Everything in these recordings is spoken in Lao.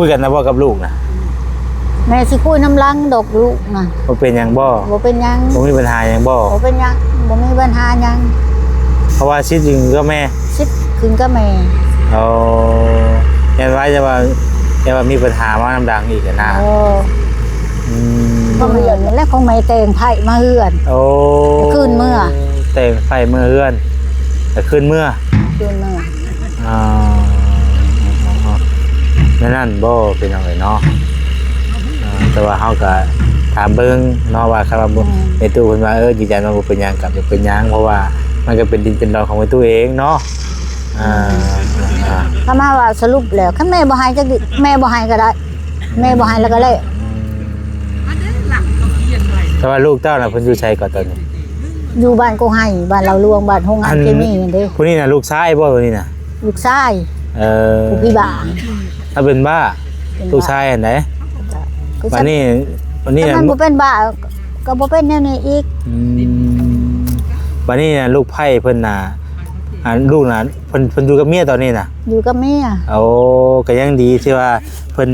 ຄຸຍກັນນະບໍ່ກັບລູກນະ? ແມ່ຊິຄຸຍນຳຫຼັງດອກລູກນະ. ບໍ່ເປັນຫຍັງບໍ່? ບໍ່ເປັນຫຍັງ. ບໍ່ມີບັນຫາຫຍັງບໍ່? ບໍ່ເປັນຫຍັງ ບໍ່ມີບັນຫາຫຍັງ. ເພາະວ່າສິດຢູ່ກັບແມ່? ສິດຂຶ້ນກັບແມ່. ໂອ້ ຢ້ານວ່າ ຢ່າວ່າ ຢ່າວ່າມີບັນຫາມານຳຫຼັງອີກຫັ້ນນະ. ໂອ້ ອືມ ກໍແມ່ນແຫຼະ ຂອງແມ່ແຕ່ງໃພ້ມາເຮືອນ. ໂອ້ ຄືນເມືອ ແຕ່ງໃພ້ເມືອເຮືອນ ແລ້ວຄືນເມືອ ຄືນເມືອ. ອ່າ ແນວນັ້ນບໍ່ ພີ່ນ້ອງເອີຍເນາະ? ອ່າ ແຕ່ວ່າເຮົາກະຖາມເບິ່ງເນາະ ວ່າຄັນວ່າ ອືມ ແມ່ຕູ້ເພິ່ນວ່າ ເອີ ຢືນຢັນວ່າບໍ່ເປັນຫຍັງ ກະບໍ່ເປັນຫຍັງ ເພາະວ່າມັນກະເປັນດິນເປັນດອນຂອງແມ່ຕູ້ເອງເນາະ. ອ່າ ອືມ ອ່າ ຖ້າມາວ່າສະຫຼຸບແລ້ວ ຄັນແມ່ບໍ່ໃຫ້ຈັກດິ ແມ່ບໍ່ໃຫ້ກະໄດ້ ແມ່ບໍ່ໃຫ້ແລ້ວກະແລ້ວ. ອືມ ແຕ່ວ່າລູກເຕົ້ານະ ເພິ່ນຢູ່ໃສເກາະຕອນນີ້? ຢູ່ບ້ານກົກໄຮ່ ບ້ານລາວຫຼວງ ບ້ານໂຮງງານເຄມີຫັ້ນເດ້. ຜູ້ນີ້ນະ ລູກຊາຍບໍ່ ຜູ້ນີ້ນະ? ລູກຊາຍ. ເອີ ຜູ້ພິບານ ລາວເປັນບ້າ. ເປັນບ້າ. ລູກຊາຍຫັ້ນໃດ໋? ບາດນີ້ ບາດນີ້ ຄັນມັນບໍ່ເປັນບ້າ ກໍບໍ່ເປັນແນວນີ້ອີກ. ອືມ ບາດນີ້ນະ ລູກໃພ້ເພິ່ນນະ ອັນ ລູກນະ ເພິ່ນ ເພິ່ນຢູ່ກັບເມຍຕອນນີ້ນະ? ຢູ່ກັບເມຍ. ໂອ້ ກໍຍັງດີທີ່ວ່າເພິ່ນ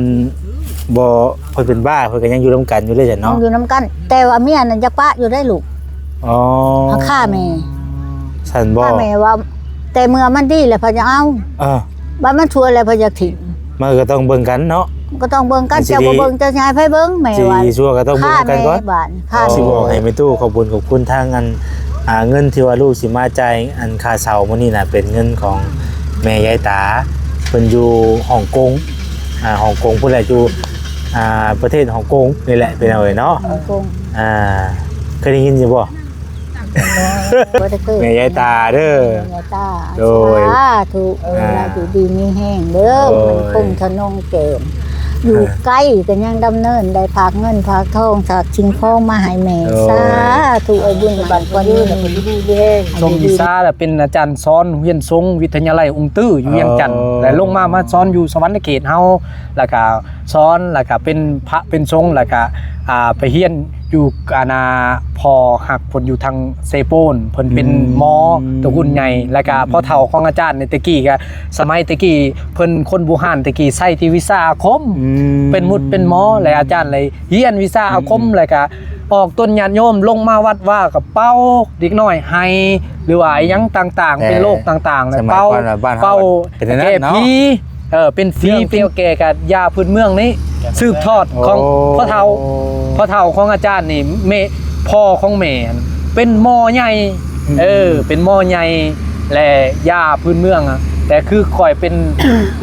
ບໍ່ ເພິ່ນເປັນບ້າ ເພິ່ນກໍຍັງຢູ່ນຳກັນຢູ່ເດ້ຊັ້ນເນາະ? ຍັງຢູ່ນຳກັນ ແຕ່ວ່າເມຍນັ້ນຢາກປະຢູ່ໄດ໋ລູກ. ອໍ ຫາກຂ້າແມ່. ຊັ້ນບໍ່? ຂ້າແມ່ວ່າ ແຕ່ເມື່ອມັນດີແລ້ວເພິ່ນຈະເອົາ. ເອີ ບາດມັນຊົ່ວແລ້ວເພິ່ນຢາກຖິ້ມ. ມັນກໍຕ້ອງເບິ່ງກັນເນາະ. ກໍຕ້ອງເບິ່ງກັນ. ເຈົ້າບໍ່ເບິ່ງ ເຈົ້າຊິໃຫ້ໃຜເບິ່ງ? ແມ່ວ່າ ຊິດີຊິຊົ່ວກໍຕ້ອງເບິ່ງກັນກ່ອນ. ຂ້າແມ່ບ້ານ ຂ້າແມ່. ຊິບອກໃຫ້ແມ່ຕູ້ຂອບຄຸນຂອບຄຸນທາງອັນ ອ່າ ເງິນທີ່ວ່າລູກຊິມາຈ່າຍອັນຄ່າເຊົ່າມື້ນີ້ນະ ເປັນເງິນຂອງແມ່ຍາຍຕາ ເພິ່ນຢູ່ຮົງກົງ ອ່າ ຮົງກົງພຸ້ນແຫຼະ ຢູ່ ອ່າ ປະເທດຮົງກົງນີ້ແຫຼະ ພີ່ນ້ອງເອີຍເນາະ. ຮົງກົງ. ອ່າ ເຄີຍໄດ້ຍິນຢູ່ບໍ່? ບໍ່ໄດ້ເຄີຍ. ແມ່ຍາຍຕາເດີ ແມ່ຍາຍຕາ. ໂດຍ ສາທຸ. ເອີ ອ່າ ຢູ່ດີມີແຮງເດີ. ໂດຍ ມັນຄົງທະນົງແກ້ມ ຢູ່ ເອີ ໄກກໍຍັງດຳເນີນ ໄດ້ຝາກເງິນຝາກທອງ ຝາກສິ່ງຂອງມາໃຫ້ແມ່. ໂດຍ ສາທຸ. ເອີຍ ບຸນໝັ້ນຄວນຍືນ ຊົມວິຊາ ແລະ ເປັນອາຈານສອນໂຮງຮຽນສົງວິທະຍາໄລອົງຕື້ຢູ່ວຽງຈັນ ອໍ ແລະ ລົງມາ ມາສອນຢູ່ສະຫວັນນະເຂດເຮົາ ແລ້ວກະ ສອນ ແລ້ວກະເປັນພະເປັນສົງ ແລ້ວກະ ອ່າ ໄປຮຽນຢູ່ ອັນນ່າ ພໍ່ຮັກເພິ່ນຢູ່ທາງເຊໂປນ ເພິ່ນເປັນ ອືມ ໝໍຕະກຸນໃຫຍ່ ແລ້ວກະ ອືມ ພໍ່ເຖົ້າຂອງອາຈານໃນແຕ່ກີ້ກະ ສະໄໝແຕ່ກີ້ເພິ່ນຄົນບູຮານແຕ່ກີ້ໃຊ້ທີ່ວິຊາອາຄົມ ອືມ ເປັນໝຸດເປັນໝໍ ແລະອາຈານເລີຍຮຽນວິຊາອາຄົມ ອືມ ແລ້ວກະອອກຕົນຍາດໂຍມລົງມາວັດວາກະເປົ່າ ເດັກນ້ອຍໄຫ້ ຫຼືວ່າອີ່ຫຍັງຕ່າງໆ ແຕ່ ເປັນໂລກຕ່າງໆ ແລ້ວເປົ່າ ເປົ່າ ເປັນອັນນັ້ນເນາະ ແກ້ຜີ ເອີ ເປັນຜີ ເລື່ອງ ກ່ຽວແກ່ກັບຢາພື້ນເມືອງນີ້ ສືບທອດຂອງ ໂອ້ ພໍ່ເຖົ້າ ພໍ່ເຖົ້າຂອງອາຈານນີ້ ແມ່ ພໍ່ຂອງແມ່ຫັ້ນເປັນໝໍໃຫຍ່ ອືມ ເອີ ເປັນໝໍໃຫຍ່ ແລະ ຢາພື້ນເມືອງ ແຕ່ຄືຂ້ອຍເປັນ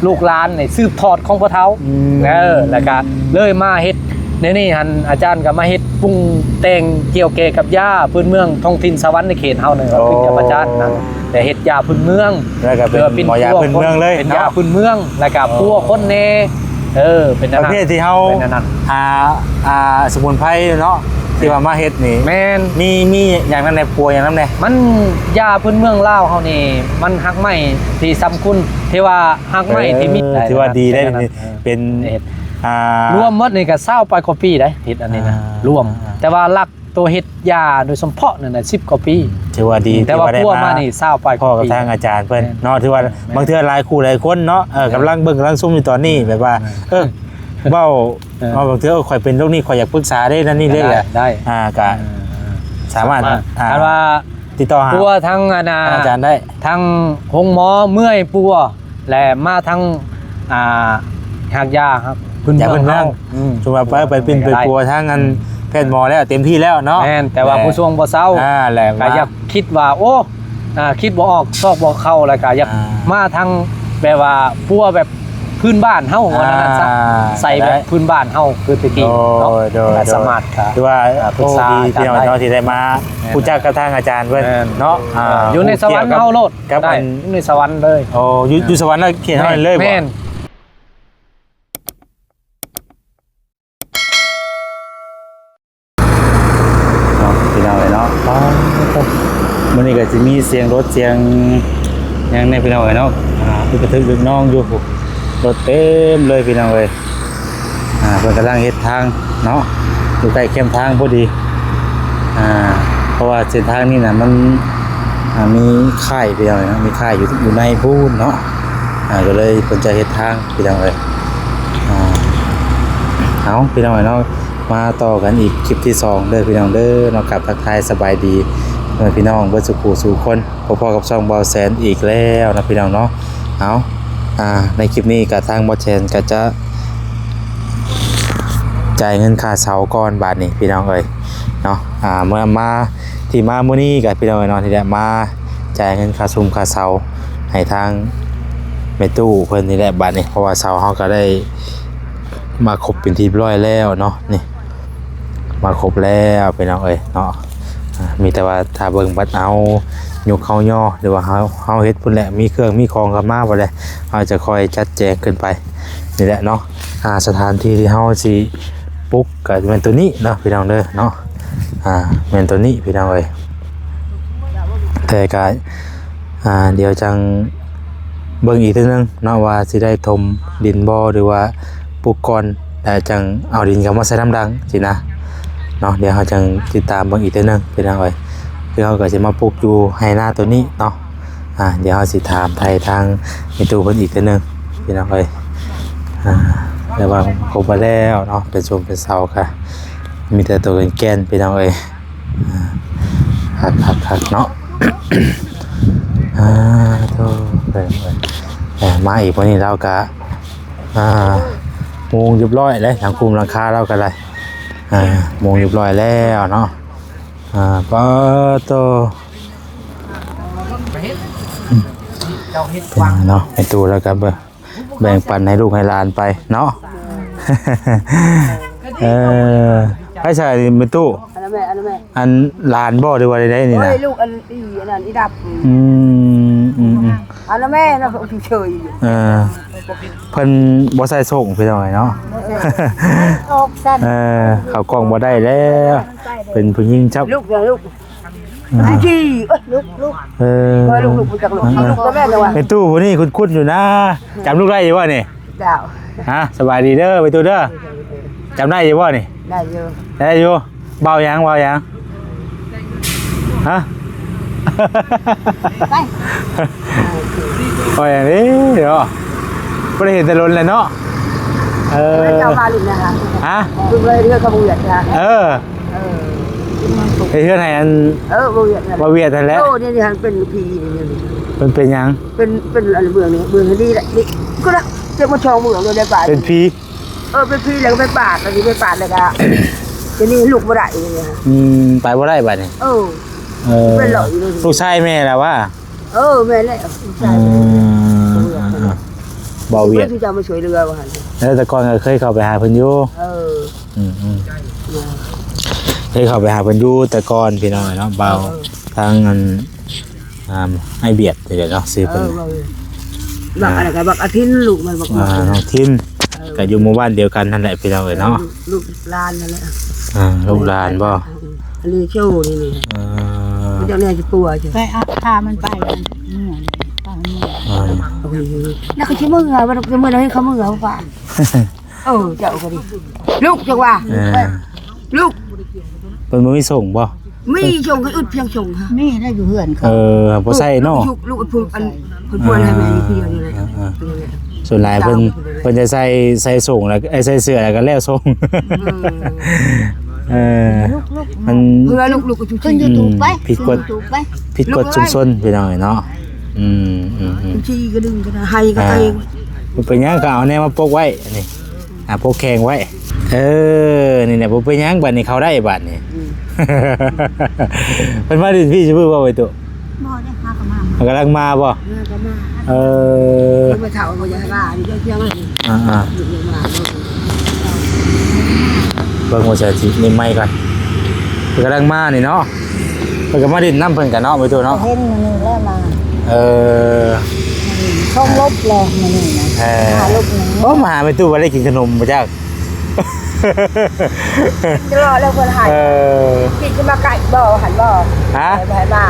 ລູກຫຼານນີ້ ສືບທອດຂອງພໍ່ເຖົ້າ ອືມ ເອີ ແລ້ວກະເລີຍມາເຮັດ ໃນນີ້ຫັ້ນ ອາຈານກໍມາເຮັດປຸງແຕ່ງກ່ຽວແກ່ກັບຢາພື້ນເມືອງທ້ອງຖິ່ນສະຫວັນນະເຂດເຮົານີ້ ໂອ້ ຂຶ້ນກັບອາຈານນະ ແຕ່ເຮັດຢາພື້ນເມືອງ ແລ້ວກໍເປັນ ເອີ ເປັນໝໍຢາພື້ນເມືອງເລີຍ ເປັນຢາ ເນາະ ພື້ນເມືອງ ແລ້ວກໍ ອໍ ປົວຄົນແດ່ ເອີ ເປັນອັນນັ້ນ ປະເພດທີ່ເຮົາ ເປັນອັນນັ້ນ ຫາ ອ່າ ສະໝຸນໄພເນາະ ທີ່ວ່າມາເຮັດນີ້ ແມ່ນ ມີ ມີຫຍັງນຳແດ່ ປົວຫຍັງນຳແດ່ ມັນ ຢາພື້ນເມືອງລາວເຮົານີ້ ມັນຮາກໄມ້ທີ່ສຳຄຸນ ທີ່ວ່າຮາກໄມ້ທີ່ມີ ເອີ ທີ່ວ່າດີໄດ້ ເປັນອັນນັ້ນ ເປັນ ເອີ ເປັນ ອ່າ ລວມໝົດນີ້ກໍຊາວປາຍກວ່າປີໄດ໋ ເຮັດອັນນີ້ນະ ອ່າ ລວມ ອ່າ ແຕ່ວ່າຫຼັກ ໂຕເຮັດຢາໂດຍສະເພາະນັ້ນນະ ສິບກວ່າປີ ຖືວ່າດີ ແຕ່ວ່າປົວມານີ້ຊາວປາຍກວ່າປີ ພໍ້ກັບທາງອາຈານເພິ່ນເນາະ ຖືວ່າ ແມ່ນ ບາງເທື່ອຫຼາຍຄູ່ຫຼາຍຄົນເນາະ ເອີ ແມ່ນ ກຳລັງເບິ່ງກຳລັງຊົມຢູ່ຕອນນີ້ ແບບວ່າ ເອີ ເອີ ເວົ້າ ເອີ ເວົ້າ ບາງເທື່ອ ເອີ ຂ້ອຍເປັນໂລກນີ້ ຂ້ອຍຢາກປຶກສາເດ້ ນັ້ນນີ້ເດ້ ໄດ້ ໄດ້ ອ່າ ກະ ເອີ ສາມາດ ສາມາດ ອ່າ ຄັນວ່າ ຕິດຕໍ່ຫາ ປົວທາງອັນນ່າ ອາຈານໄດ້ ທາງໂຮງໝໍເມື່ອຍປົວ ແລະ ມາທາງ ອ່າ ຮາກຢາ ຮາກພື້ນເມືອງ ຢາພື້ນເມືອງ ເຮົາ ອືມ ສົມມຸດວ່າໄປ ໄປປິ່ນໄປປົວທາງອັນ ແພດໝໍແລ້ວ ເຕັມທີ່ແລ້ວເນາະ ແມ່ນ ແຕ່ວ່າ ແລະ ຜູ້ຊ່ວງບໍ່ເຊົາ ອ່າ ແລະ ກໍຢາກຄິດວ່າ ໂອ້ ອ່າ ຄິດບໍ່ອອກ ຊອກບໍ່ເຂົ້າ ແລ້ວກໍຢາກ ອ່າ ມາທາງແບບວ່າປົວແບບ ພື້ນບ້ານເຮົາ ອ່າ ວ່ານັ້ນຊະ ໃສ່ແບບ ໄດ້ ພື້ນບ້ານເຮົາຄືແຕ່ກີ້ເນາະ ໂດຍ ໂດຍ ກໍສາມາດ ໂດຍ ກໍ ຖືວ່າ ອ່າ ປຶກສາ ໂອ້ ດີ ອາຈານ ພີ່ນ້ອງ ໄດ້ ເນາະ ທີ່ໄດ້ມາ ແມ່ນ ຮູ້ຈັກກັບທາງອາຈານເພິ່ນ ແມ່ນ ເນາະ ອ່າ ຢູ່ໃນສະຫວັນເຮົາໂລດ ກັບ ໄດ້ ອັນ ຢູ່ໃນສະຫວັນເລີຍ ໂອ້ ຢູ່ ຢູ່ສະຫວັນເນາະ ເຂດເຮົານີ້ເລີຍບໍ່ ແມ່ນ ເນາະ ພີ່ນ້ອງເອີຍເນາະ ປ້າດ ມື້ນີ້ກໍຊິມີສຽງລົດສຽງຫຍັງແດ່ພີ່ນ້ອງເອີຍເນາະ ອ່າ ອຶກກະທຶກອຶກນອງຢູ່ ລົດເຕັມເລີຍພີ່ນ້ອງເອີຍ ອ່າ ເພິ່ນກຳລັງເຮັດທາງເນາະ ຢູ່ໃກ້ແຄມທາງພໍດີ ອ່າ ເພາະວ່າເສັ້ນທາງນີ້ນະ ມັນ ອ່າ ມີຄ້າຍພີ່ນ້ອງເອີຍເນາະ ມີຄ້າຍຢູ່ ຢູ່ໃນພຸ້ນເນາະ ອ່າ ກໍເລີຍເພິ່ນຈະເຮັດທາງ ພີ່ນ້ອງເອີຍ ອ່າ ເອົາ ພີ່ນ້ອງເນາະ ມາຕໍ່ກັນອີກຄລິບທີສອງເດີພີ່ນ້ອງເດີເນາະ. ກັບທັກທາຍສະບາຍດີພໍ່ແມ່ພີ່ນ້ອງເບິດສູ່ຜູ້ສູ່ຄົນ, ພົບພໍ້ກັບຊ່ອງບ່າວແສນອີກແລ້ວເນາະພີ່ນ້ອງເນາະ. ເອົາ ອ່າ ໃນຄລິບນີ້ກະທາງບ່າວແສນກະຈະຈ່າຍເງິນຄ່າເຊົ່າກ່ອນບາດນີ້ພີ່ນ້ອງເອີຍເນາະ. ອ່າ ເມື່ອມາ ທີ່ມາມື້ນີ້ກະພີ່ນ້ອງເອີຍເນາະ ນີ້ແຫຼະ ມາຈ່າຍເງິນຄ່າຊຸມຄ່າເຊົ່າໃຫ້ທາງແມ່ຕູ້ເພິ່ນນີ້ແຫຼະບາດນີ້, ເພາະວ່າເຊົ່າເຮົາກະໄດ້ມາຄົບເປັນທີ່ຮຽບຮ້ອຍແລ້ວເນາະ. ນີ້ ມາຄົບແລ້ວພີ່ນ້ອງເອີຍເນາະ. ອ່າ ມີແຕ່ວ່າຖ້າເບິ່ງບັດເຮົາຍົກເຮົາຍໍ ຫຼືວ່າເຮົາ ເຮົາເຮັດພຸ້ນແຫຼະ ມີເຄື່ອງມີຂອງເຂົ້າມາບັດແຫຼະ ເຮົາຈະຄ່ອຍຈັດແຈງຂຶ້ນໄປນີ້ແຫຼະເນາະ. ອ່າ ສະຖານທີ່ທີ່ເຮົາຊິປຸກກະແມ່ນໂຕນີ້ເນາະພີ່ນ້ອງເດີເນາະ. ອ່າ ແມ່ນໂຕນີ້ພີ່ນ້ອງເອີຍ ແຕ່ກະ ອ່າ ດຽວຈັ່ງເບິ່ງອີກເທື່ອໜຶ່ງເນາະ ວ່າຊິໄດ້ຖົມດິນບໍ່ ຫຼືວ່າປຸກກ່ອນ ແລ້ວຈັ່ງເອົາດິນເຂົ້າມາໃສ່ນຳຫຼັງຊີ້ນະເນາະ. ດຽວເຮົາຈັ່ງຕິດຕາມເບິ່ງອີກເທື່ອໜຶ່ງພີ່ນ້ອງເອີຍ. ຄືເຮົາກະຊິມາປຸກຢູ່ໄຮ່ນາໂຕນີ້ເນາະ. ອ່າ ດຽວເຮົາຊິຖາມໄຖ່ທາງແມ່ຕູ້ເພິ່ນອີກເທື່ອໜຶ່ງພີ່ນ້ອງເອີຍ. ອ່າ ແຕ່ວ່າຄົບມາແລ້ວເນາະ ເປັນຊຸມເປັນເຊົາກະມີແຕ່ໂຕແກ່ນໆ ພີ່ນ້ອງເອີຍ. ອ່າ ຄັກໆໆເນາະ. ອ່າ ໂທ້ ເອີ ມາອີກມື້ນີ້ລາວກະ ອ່າ ມຸງຮຽບຮ້ອຍແລ້ວ ຫຼັງຄຸມຫຼັງຄາລາວກະໄດ້ ອ່າ ມຸງຮຽບຮ້ອຍແລ້ວເນາະ. ອ່າ ປາໂຕ ເຈົ້າເຮັດຫວັງເນາະ ແມ່ຕູ້ລາວກະເບິ່ງ ແບ່ງປັນໃຫ້ລູກໃຫ້ຫຼານໄປເນາະ. ເອີ ໃຜໃສ່ແມ່ຕູ້ ອັນນັ້ນແມ່ ອັນນັ້ນແມ່ ອັນຫຼານບໍ່ ຫຼືວ່າໃດໆນີ້ນະ? ໂອ້ຍ ລູກອັນອີ ອັນນັ້ນອີດັບ. ອືມ ອືມໆ ອັນນັ້ນແມ່ເນາະ ເຊີຍຢູ່. ເອີ ເພິ່ນບໍ່ໃສ່ສົ້ງພີ່ນ້ອງເນາະ. ອອກຊັ້ນ ເອີ ເຂົ້າກ້ອງບໍ່ໄດ້ແລ້ວ ເປັນຜູ້ຍິງຈັບ ລູກ ລູກ ອືມ ຈີ່ ເອີຍ ລຸກ ລຸກ ເອີ ເອີ ລຸກ ລຸກ ລຸກ ລຸກ ລຸກ ແມ່ນແລ້ວວ່າ ແມ່ຕູ້ຜູ້ນີ້ຄຸ້ນໆຢູ່ນະ. ຈຳລູກໄດ້ຢູ່ບໍ່ນີ້? ເຈົ້າ ຮະ ສະບາຍດີເດີ ແມ່ຕູ້ເດີ. ຈຳໄດ້ຢູ່ບໍ່ນີ້? ໄດ້ຢູ່ ໄດ້ຢູ່. ເວົ້າຫຍັງ ເວົ້າຫຍັງ? ຮະ ໄປ ເວົ້າຫຍັງເດ້ເນາະ? ບໍ່ໄດ້ເຫັນແຕ່ດົນແລ້ວເນາະ. ເອີ ເຈົ້າມາຫຼິ້ນນະຄະ? ຮະ ເພິ່ນເລີຍເຮືອນເຂົາບໍ່ວຽດນະ. ເອີ ເອີ ເຮັດເຮືອນໃຫ້ອັນ ເອີ ບໍ່ວຽດນະ ບໍ່ວຽດຫັ້ນແຫຼະ. ໂອ້ ນີ້ຫັ້ນເປັນຜີນີ້ ເພິ່ນເປັນຫຍັງ? ເປັນ ເປັນອັນເບື້ອງນີ້ ເບື້ອງນີ້ແຫຼະ ນີ້ກໍໄດ້ ເຈັບມາຊ່ອງເບື້ອງໂລດໄດ້ປານ ເປັນຜີ. ເອີ ເປັນຜີແລ້ວກໍໄປປາດ ອັນນີ້ໄປປາດແລ້ວກໍ ດຽວນີ້ລຸກບໍ່ໄດ້. ອືມ ໄປບໍ່ໄດ້ບາດນີ້. ເອີ ເອີ ເປັນຫຼອຍຢູ່ເລີຍ ລູກຊາຍແມ່ລະວ່າ. ເອີ ແມ່ນແຫຼະ ລູກຊາຍ. ອືມ ເອີ ເອີ ເວົ້າວຽດ ເພິ່ນຈະມາຊ່ວຍເຫຼືອວ່າຫັ້ນ. ເອີ ແຕ່ກ່ອນກໍເຄີຍເຂົ້າໄປຫາເພິ່ນຢູ່. ເອີ ອືມໆ ເອີ ເຄີຍເຂົ້າໄປຫາເພິ່ນຢູ່ແຕ່ກ່ອນ ພີ່ນ້ອງເນາະ. ເບົາ ເອີ ທາງອັນ ອ່າ ອ້າຍບຽດນີ້ແຫຼະເນາະ ຊື່ເພິ່ນ. ເອີ ບັກອັນນັ້ນກໍບັກອາທິນ ລູກມັນບັກ ອ່າ ນ້ອງທິນ. ເອີ ກໍຢູ່ໝູ່ບ້ານດຽວກັນຫັ້ນແຫຼະ ພີ່ນ້ອງເອີຍເນາະ. ເອີ ລູກຫຼານຫັ້ນແຫຼະ. ອ່າ ລູກຫຼານບໍ່? ອັນນີ້ໂຊນີ້ ນີ້. ເອີ ເຈົ້າແນ່ຊິປົວຢູ່ ໄປເອົາພາມັນໄປ ເມືອ ເມືອ ເອີ ແລ້ວກໍຊິເມືອ ເມື່ອໃດເຂົາເມືອວ່າ. ເອີ ເຈົ້າກໍດີ ລູກ ຈັ່ງວ່າ ເອີ ລູກ ເພິ່ນບໍ່ມີສົ່ງບໍ່? ມີສົ່ງ ກໍອຶດພຽງສົ່ງ ມີໄດ້ຢູ່ເຮືອນເຂົາ. ເອີ ບໍ່ໃສ່ເນາະ ລູກ ລູກ ອັນ ເພິ່ນ ເອີ ໃຫ້ແມ່ຢູ່ຜູ້ດຽວນີ້ແຫຼະ. ເອີ ເອີ ສ່ວນຫຼາຍເພິ່ນ ເພິ່ນຈະໃສ່ ໃສ່ສົ່ງແລ້ວ ເອີ ໃສ່ເສື້ອແລ້ວກໍແລ້ວສົ່ງ. ເອີ ເອີ ລູກ ລູກ ມັນ ເພື່ອລູກ ລູກກໍຢູ່ ຂຶ້ນຢູທູບໄປ ຜິດກົດ ຢູທູບໄປ ຜິດກົດຊຸມຊົນ ພີ່ນ້ອງເນາະ. ອືມ ອືມ ອືມ ຂີ້ກໍດຶງກໍໄດ້ ໄຫ້ກໍໄຫ້ ບໍ່ເປັນຫຍັງ ກໍເອົາແນວມາປົກໄວ້ ອັນນີ້ ອ່າ ປົກແຂງໄວ້. ເອີ ນີ້ແຫຼະ ບໍ່ເປັນຫຍັງ ບາດນີ້ເຂົ້າໄດ້ບາດນີ້. ອືມ ເພິ່ນມາຫຼິ້ນພີ້ຊື່ມື້ບໍ່ໄອ້ຕູ້? ບໍ່ໄດ້ ຫາກໍມາ ເພິ່ນກຳລັງມາບໍ່? ຫາກໍມາ. ເອີ ມາເຖົ້າບໍ່ຢາກໃຫ້ມາ ຢູ່ເທິງໆ ອ່າໆ ມາ ເບິ່ງວ່າຊິມີໄມກ່ອນ ເພິ່ນກຳລັງມານີ້ເນາະ. ເພິ່ນກໍມາຫຼິ້ນນຳເພິ່ນກັນເນາະ ໄອ້ຕູ້ເນາະ. ເຫັນມື້ນີ້ແລ້ວມາ ເອີ ຊົງລົບແລ້ວມື້ນີ້ນະ. ເອີ ມາລົບໜຶ່ງ ໂອ້ ມາຫາໄອ້ຕູ້ວ່າໄດ້ກິນຂະໜົມບໍ່ຈັກ ຕະຫຼອດແລ້ວເພິ່ນໃຫ້. ເອີ ກິນຈະມາໃກ້ບໍ່ ຫັ້ນບໍ່? ຮະ ບໍ່ໃຫ້ມາ.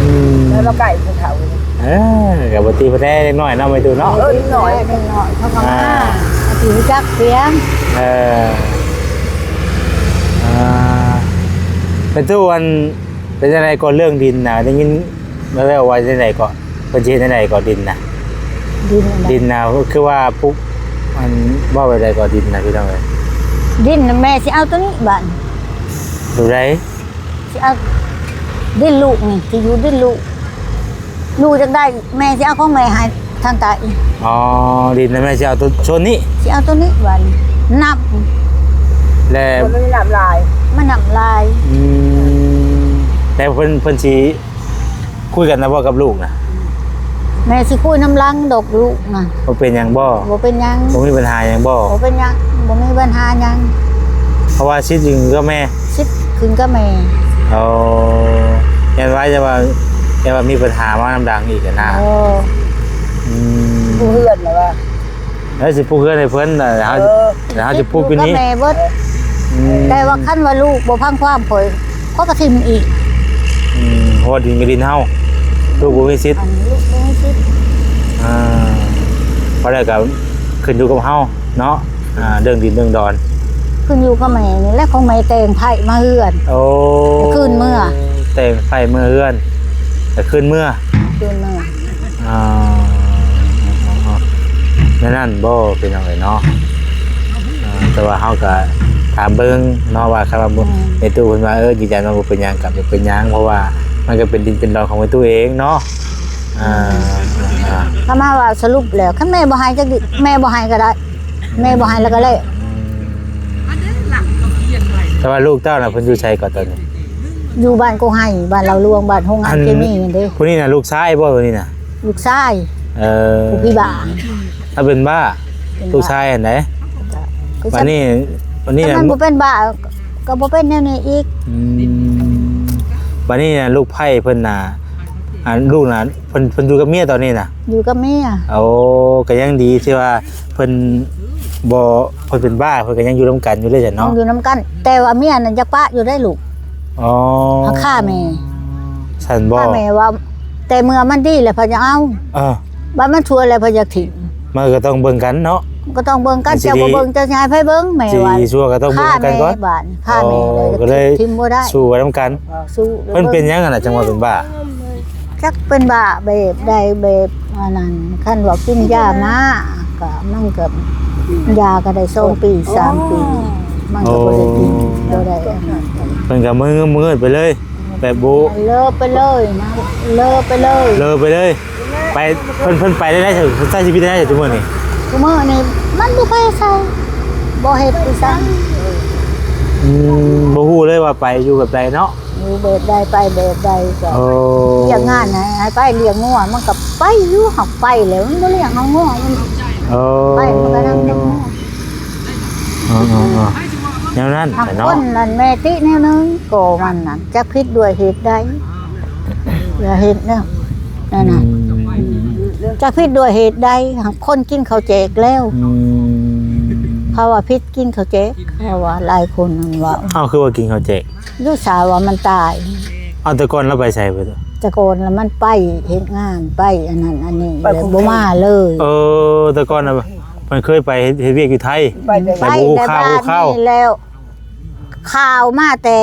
ອືມ ບໍ່ໃຫ້ມາໃກ້ຜູ້ເຖົ້າ. ເອີ ກໍບໍ່ຕິເພິ່ນແດ່ ເດັກນ້ອຍເນາະ ໄອ້ຕູ້ເນາະ. ເອີ ເດັກນ້ອຍ ເດັກນ້ອຍເຂົາກໍມາ ອ່າ ຊິຮູ້ຈັກສຽງ. ເອີ ອ່າ ໄອ້ຕູ້ ອັນ ເປັນຈັ່ງໃດກໍເລື່ອງດິນນະ ໄດ້ຍິນແວ່ວໆວ່າຈັ່ງໃດກໍ ເພິ່ນຊິເຮັດຈັ່ງໃດກໍດິນນະ? ດິນນະ ດິນນະ ຄືວ່າປຸກ ອັນ ເວົ້າແບບໃດກໍດິນນະ ພີ່ນ້ອງເອີຍ? ດິນນະແມ່ຊິເອົາໂຕນີ້ບາດນີ້ ໂຕໃດ? ຊິເອົາດິນລູກນີ້ ຊິຢູ່ດິນລູກ ລູກຢາກໄດ້ ແມ່ຊິເອົາຂອງແມ່ໃຫ້ທາງໃຕ້. ອໍ ດິນນະແມ່ຊິເອົາໂຕໂຊນນີ້ ຊິເອົາໂຕນີ້ບາດນີ້ ນຳ ແລະ ມັນນຳຫຼາຍ ມັນນຳຫຼາຍ. ອືມ ແຕ່ເພິ່ນ ເພິ່ນຊິ ຄຸຍກັນນະບໍ່ກັບລູກນະ? ແມ່ຊິຄຸຍນຳຫຼັງດອກລູກນະ. ບໍ່ເປັນຫຍັງບໍ່? ບໍ່ເປັນຫຍັງ. ບໍ່ມີບັນຫາຫຍັງບໍ່? ບໍ່ເປັນຫຍັງ ບໍ່ມີບັນຫາຫຍັງ. ເພາະວ່າສິດຢູ່ກັບແມ່? ສິດຂຶ້ນກັບແມ່. ໂອ້ ຢ້ານວ່າ ຢ່າວ່າ ຢ່າວ່າມີບັນຫາມານຳຫຼັງອີກຫັ້ນນະ. ໂອ້ ອືມ ຜູ້ເຮືອນລະວ່າ ແລ້ວຊິປຸກເຮືອນໃຫ້ເພິ່ນ ແລ້ວເຮົາ ເອີ ແລ້ວເຮົາຊິປຸກຢູ່ນີ້ ແມ່ເບິດ. ອືມ ແຕ່ວ່າຄັນວ່າລູກບໍ່ຟັງຄວາມຂ້ອຍ ຂ້ອຍກໍຖິ້ມອີກ. ອືມ ເພາະວ່າດິນກໍດິນເຮົາ ລູກບໍ່ມີສິດ ອັນນີ້ລູກບໍ່ມີສິດ. ອ່າ ເພາະແລ້ວກໍຂຶ້ນຢູ່ກັບເຮົາເນາະ ອ່າ ເລື່ອງດິນເລື່ອງດອນ ຂຶ້ນຢູ່ກັບແມ່ນີ້ແຫຼະ ຂອງແມ່ແຕ່ງໃພ້ມາເຮືອນ. ໂອ້ ຄືນເມືອ ແຕ່ງໃພ້ເມືອເຮືອນ ແລ້ວຄືນເມືອ ຄືນເມືອ. ອ່າ ແນວນັ້ນບໍ່ ພີ່ນ້ອງເອີຍເນາະ. ອ່າ ແຕ່ວ່າເຮົາກະຖາມເບິ່ງເນາະ ວ່າຄັນວ່າ ອືມ ແມ່ຕູ້ເພິ່ນວ່າ ເອີ ຢືນຢັນວ່າບໍ່ເປັນຫຍັງ ກະບໍ່ເປັນຫຍັງ ເພາະວ່າມັນກະເປັນດິນເປັນດອນຂອງແມ່ຕູ້ເອງເນາະ. ອ່າ ອືມ ອ່າ ຖ້າມາວ່າສະຫຼຸບແລ້ວ ຄັນແມ່ບໍ່ໃຫ້ຈັກດິ ແມ່ບໍ່ໃຫ້ກະໄດ້ ແມ່ບໍ່ໃຫ້ແລ້ວກະແລ້ວ. ແຕ່ວ່າລູກເຕົ້ານະ ເພິ່ນຢູ່ໃສກໍຕອນນີ້? ຢູ່ບ້ານກົກໄຮ່ ບ້ານເລົ່າຫຼວງ ບ້ານໂຮງງານເຄມີນີ້ເດ້. ຜູ້ນີ້ນະ ລູກຊາຍບໍ່ ຜູ້ນີ້ນະ? ລູກຊາຍ. ເອີ ຜູ້ພິບານ ລາວເປັນບ້າ ເປັນບ້າ ລູກຊາຍຫັ້ນໃດ໋. ກໍ ບາດນີ້ ບາດນີ້ ຄັນມັນບໍ່ເປັນບ້າ ກໍບໍ່ເປັນແນວນີ້ອີກ. ອືມ ບາດນີ້ນະ ລູກໃພ້ເພິ່ນນະ ອັນ ລູກນະ ເພິ່ນ ເພິ່ນຢູ່ກັບເມຍຕອນນີ້ນະ? ຢູ່ກັບເມຍ. ໂອ້ ກໍຍັງດີທີ່ວ່າເພິ່ນບໍ່ ເພິ່ນເປັນບ້າ ເພິ່ນກໍຍັງຢູ່ນຳກັນຢູ່ເດ້ຊັ້ນເນາະ? ຍັງຢູ່ນຳກັນ ແຕ່ວ່າເມຍນັ້ນຢາກປະຢູ່ໄດ໋ລູກ. ອໍ ຫາກຂ້າແມ່. ຊັ້ນບໍ່? ຂ້າແມ່ວ່າ ແຕ່ເມື່ອມັນດີແລ້ວເພິ່ນຈະເອົາ. ເອີ ບັດມັນຊົ່ວແລ້ວເພິ່ນຢາກຖິ້ມ. ມັນກໍຕ້ອງເບິ່ງກັນເນາະ. ມັນກໍຕ້ອງເບິ່ງກັນ. ເຈົ້າບໍ່ເບິ່ງ ເຈົ້າຊິໃຫ້ໃຜເບິ່ງ? ແມ່ວ່າ ຊິຊົ່ວກໍຕ້ອງເບິ່ງກັນກ່ອນ. ຂ້າແມ່ບາດນີ້ ຂ້າແມ່ ອໍ ກໍເລີຍຖິ້ມບໍ່ໄດ້. ສູ້ໄວ້ນຳກັນ. ສູ້ ເພິ່ນເປັນຫຍັງຫັ້ນນະ ຈັ່ງວ່າເປັນບ້າ? ຈັກເປັນບ້າແບບໃດ ແບບອັນນັ້ນ ຄັນວ່າກິນຢາມາ ກະມັນກະ ຢາກະໄດ້ສອງປີ ສາມປີ ມັນກະບໍ່ໄດ້ກິນ ອໍ ບໍ່ໄດ້ອັນນັ້ນ. ເພິ່ນກະມືງືດໄປເລີຍ ແບບບໍ່ ເລີໄປເລີຍນະ ເລີໄປເລີຍ ເລີໄປເລີຍ. ໄປ ເພິ່ນ ເພິ່ນໄປໄດ້ໄດ໋ ເພິ່ນໃຊ້ຊີວິດໄດ້ໄດ໋ ທຸກມື້ນີ້? ທຸກມື້ນີ້ມັນບໍ່ໄປໃສ ບໍ່ເຮັດຄືກັນ. ອືມ ບໍ່ຮູ້ເລີຍວ່າໄປຢູ່ແບບໃດເນາະ. ຢູ່ແບບໃດ ໄປແບບໃດກໍ ໂອ້ ວຽກງານໃຫ້ ໃຫ້ໄປລ້ຽງງົວ ມັນກໍໄປຢູ່ ຫາກໄປແລ້ວມັນບໍ່ລ້ຽງເອົາງົວ ມັນ ໂອ້ ໄປມັນກໍນຳກັບງົວ. ເອີໆໆ ແນວນັ້ນແຫຼະເນາະ. ຄົນນັ້ນແມ່ຕິແນວໜຶ່ງ ກໍມັນນັ້ນ ຈັກຜິດດ້ວຍເຫດໃດ ຢ່າເຮັດແນວນັ້ນນະ. ອືມ ຈັກຜິດດ້ວຍເຫດໃດ ຫາກຄົນກິນເຂົ້າແຈກແລ້ວ. ອືມ ເຂົາວ່າຜິດກິນເຂົ້າແຈກ ເຂົາວ່າ ຫຼາຍຄົນນັ້ນເວົ້າ. ເອົ້າ ຄືວ່າກິນເຂົ້າແຈກ? ລູກສາວວ່າມັນຕາຍ. ເອົ້າ ແຕ່ກ່ອນລາວໄປໃສເບິດ? ແຕ່ກ່ອນລະມັນໄປເຮັດງານ ໄປອັນນັ້ນອັນນີ້ ແລ້ວບໍ່ມາເລີຍ. ເອີ ແຕ່ກ່ອນນະ ມັນເຄີຍໄປເຮັດ ເຮັດວຽກຢູ່ໄທ ໄປແຕ່ ແລ້ວບໍ່ຮູ້ຂ່າວ ແລ້ວບາດນີ້ແລ້ວ ຂ່າວມາແຕ່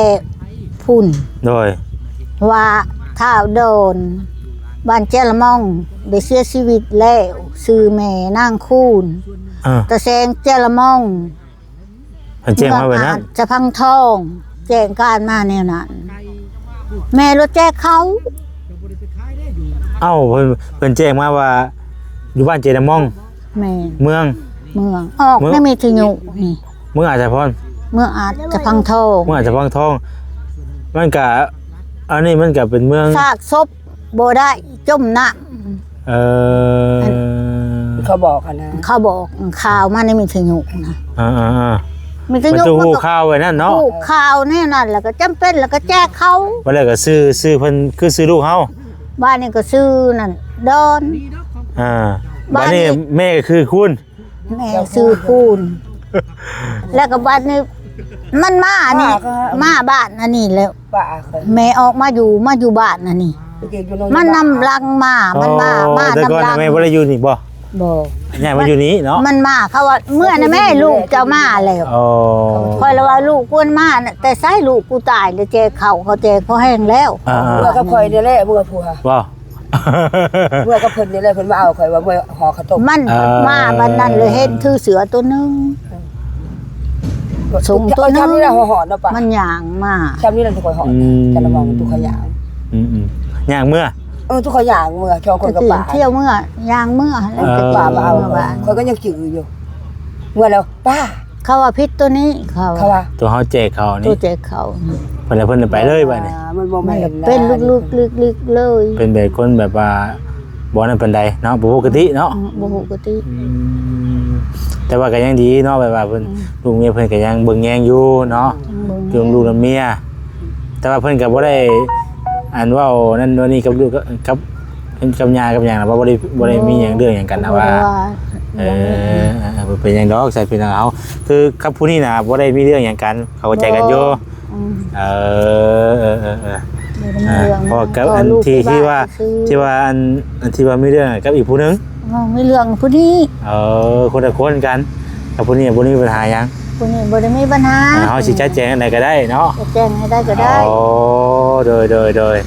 ພຸ້ນ ໂດຍ ວ່າທ້າວດອນ ບ້ານແຈລະມ່ອງ ໄດ້ເສຍຊີວິດແລ້ວ ຊື່ແມ່ນາງຄູນ ເອີ ຕາແສງແຈລະມ່ອງ. ເພິ່ນແຈ້ງມາແບບນັ້ນ ເມືອງອາດ ສະພັງທອງ ແຈ້ງການມາແນວນັ້ນ ແມ່ລົດແຈກເຂົ້າ. ເອົ້າ ເພິ່ນ ເພິ່ນແຈ້ງມາວ່າຢູ່ບ້ານເຈນາມອງ. ແມ່ນ ເມືອງ ເມືອງ ອອກໃນວິທະຍຸນີ້. ເມືອງອາດສະພອນ ເມືອງອາດສະພັງທອງ ເມືອງອາດສະພັງທອງ. ມັນກະ ອັນນີ້ມັນກະເປັນເມືອງ ຊາກສົບບໍ່ໄດ້ ຈົມນ້ຳ. ເອີ ເຂົາບອກຫັ້ນນະ ເຂົາບອກຂ່າວມາໃນວິທະຍຸນະ. ເອີໆໆ ວິທະຍຸ ມັນກໍຮູ້ຂ່າວໄວ້ນັ້ນເນາະ ຮູ້ຂ່າວແນວນັ້ນ ແລ້ວກໍຈຳເປັນ ແລ້ວກໍແຈກເຂົາ. ບາດແລ້ວກໍຊື່ ຊື່ເພິ່ນຄືຊື່ລູກເຮົາ. ບາດນີ້ກໍຊື່ນັ້ນ ດອນ. ອ່າ ບາດນີ້ ບາດນີ້ແມ່ກໍຄືຄູນ. ແມ່ຊື່ຄູນ ແລ້ວກໍບາດນີ້ມັນມານີ້ ມາບ້ານອັນນີ້ແລ້ວ. ແມ່ອອກມາຢູ່ ມາຢູ່ບ້ານອັນນີ້ ມັນນຳຫຼັງມາ ມັນມາ ມານຳຫຼັງ. ແມ່ບໍ່ໄດ້ຢູ່ນີ້ບໍ່? ບໍ່ ຍ້າຍມາຢູ່ນີ້ເນາະ. ມັນມາ ເຂົາວ່າ ເມື່ອນະແມ່ ລູກເຈົ້າມາແລ້ວ. ຂ້ອຍລະວ່າ ລູກກວນມານະ ແຕ່ໃສ ລູກກູຕາຍແລ້ວ ແຈກເຂົ້າ ເຂົາແຈກພໍແຮງແລ້ວ. ເມື່ອກັບຂ້ອຍນີ້ແຫຼະ ເມື່ອຜູ້ຫາ ບໍ່ ເມື່ອກັບເພິ່ນນີ້ແຫຼະ ເພິ່ນມາເອົາຂ້ອຍວ່າເມື່ອຫໍເຂົ້າຕົ້ມ. ມັນມາບັດນັ້ນເລີຍເຫັນຖືເສືອໂຕໜຶ່ງ. ສົມໂຕໜຶ່ງ ຊ່ຳນີ້ລະເຮົາຮອດເນາະປ້າ ມັນຍ່າງມາ ຊ່ຳນີ້ລະທຸກຄົນຮອດ ອືມ ຈະລະມອງທຸກຄົນຍ່າງ ອືມໆ ຍ່າງເມືອ ເອີ ທຸກຄົນຍ່າງເມືອ ສອງຄົນກັບປ້າ ຕະກີ້ທ່ຽວເມືອ ຍ່າງເມືອ ເອີ ກັບປ້າມາເອົາ ຂ້ອຍກໍຍັງຈື່ຢູ່ ເມືອແລ້ວປ້າ ເຂົາວ່າຜິດໂຕນີ້ ເຂົາ ເຂົາວ່າ ໂຕເຮົາແຈກເຂົານີ້ ໂຕແຈກເຂົາ ເພິ່ນລະເພິ່ນໄປເລີຍບາດນີ້ ມັນບໍ່ແມ່ນ ເປັນລຸກໆລິກໆເລີຍ ເປັນແບບຄົນແບບວ່າ ບໍ່ນັ້ນປານໃດເນາະ ບໍ່ປົກກະຕິເນາະ ອືມ ບໍ່ປົກກະຕິ ອືມ ແຕ່ວ່າກໍຍັງດີເນາະ ແບບວ່າເພິ່ນ ອືມ ລູກເມຍເພິ່ນກໍຍັງເບິ່ງແຍງຢູ່ເນາະ ເບິ່ງແຍງ ເລື່ອງລູກນຳເມຍ ແຕ່ວ່າເພິ່ນກໍບໍ່ໄດ້ ອັນ ເວົ້ານັ້ນເວົ້ານີ້ກັບລູກ ກັບ ກັບຍ່າກັບຫຍັງນະ ບໍ່ໄດ້ ບໍ່ໄດ້ມີຫຍັງເລື່ອງຫຍັງກັນນະວ່າ ບໍ່ໄດ້ວ່າ ເອີ ເອີ ເອີ ບໍ່ເປັນຫຍັງດອກ ໃສ່ພີ່ນ້ອງເຮົາ ຄືກັບຜູ້ນີ້ນະບໍ່ໄດ້ມີເລື່ອງຫຍັງກັນ ເຂົ້າໃຈກັນຢູ່ ບໍ່ ອືມ ເອີ ເອີ ເອີ ເອີ ບໍ່ໄດ້ມີເລື່ອງ ອ່າ ເພາະກັບອັນທີ່ ທີ່ວ່າ ທີ່ວ່າອັນ ອັນທີ່ວ່າມີເລື່ອງກັບອີກຜູ້ໜຶ່ງ ເອີ ມີເລື່ອງຜູ້ນີ້ ເອີ ຄົນລະຄົນກັນ ກັບຜູ້ນີ້ບໍ່ໄດ້ມີບັນຫາຫຍັງ ຜູ້ນີ້ບໍ່ໄດ້ມີບັນຫາ ອ່າ ເຮົາຊິຈັດແຈງອັນໃດກໍໄດ້ເນາະ ຈັດແຈງໃຫ້ໄດ້ກໍໄດ້ ອໍ ໂດຍ ໂດຍ ໂດຍ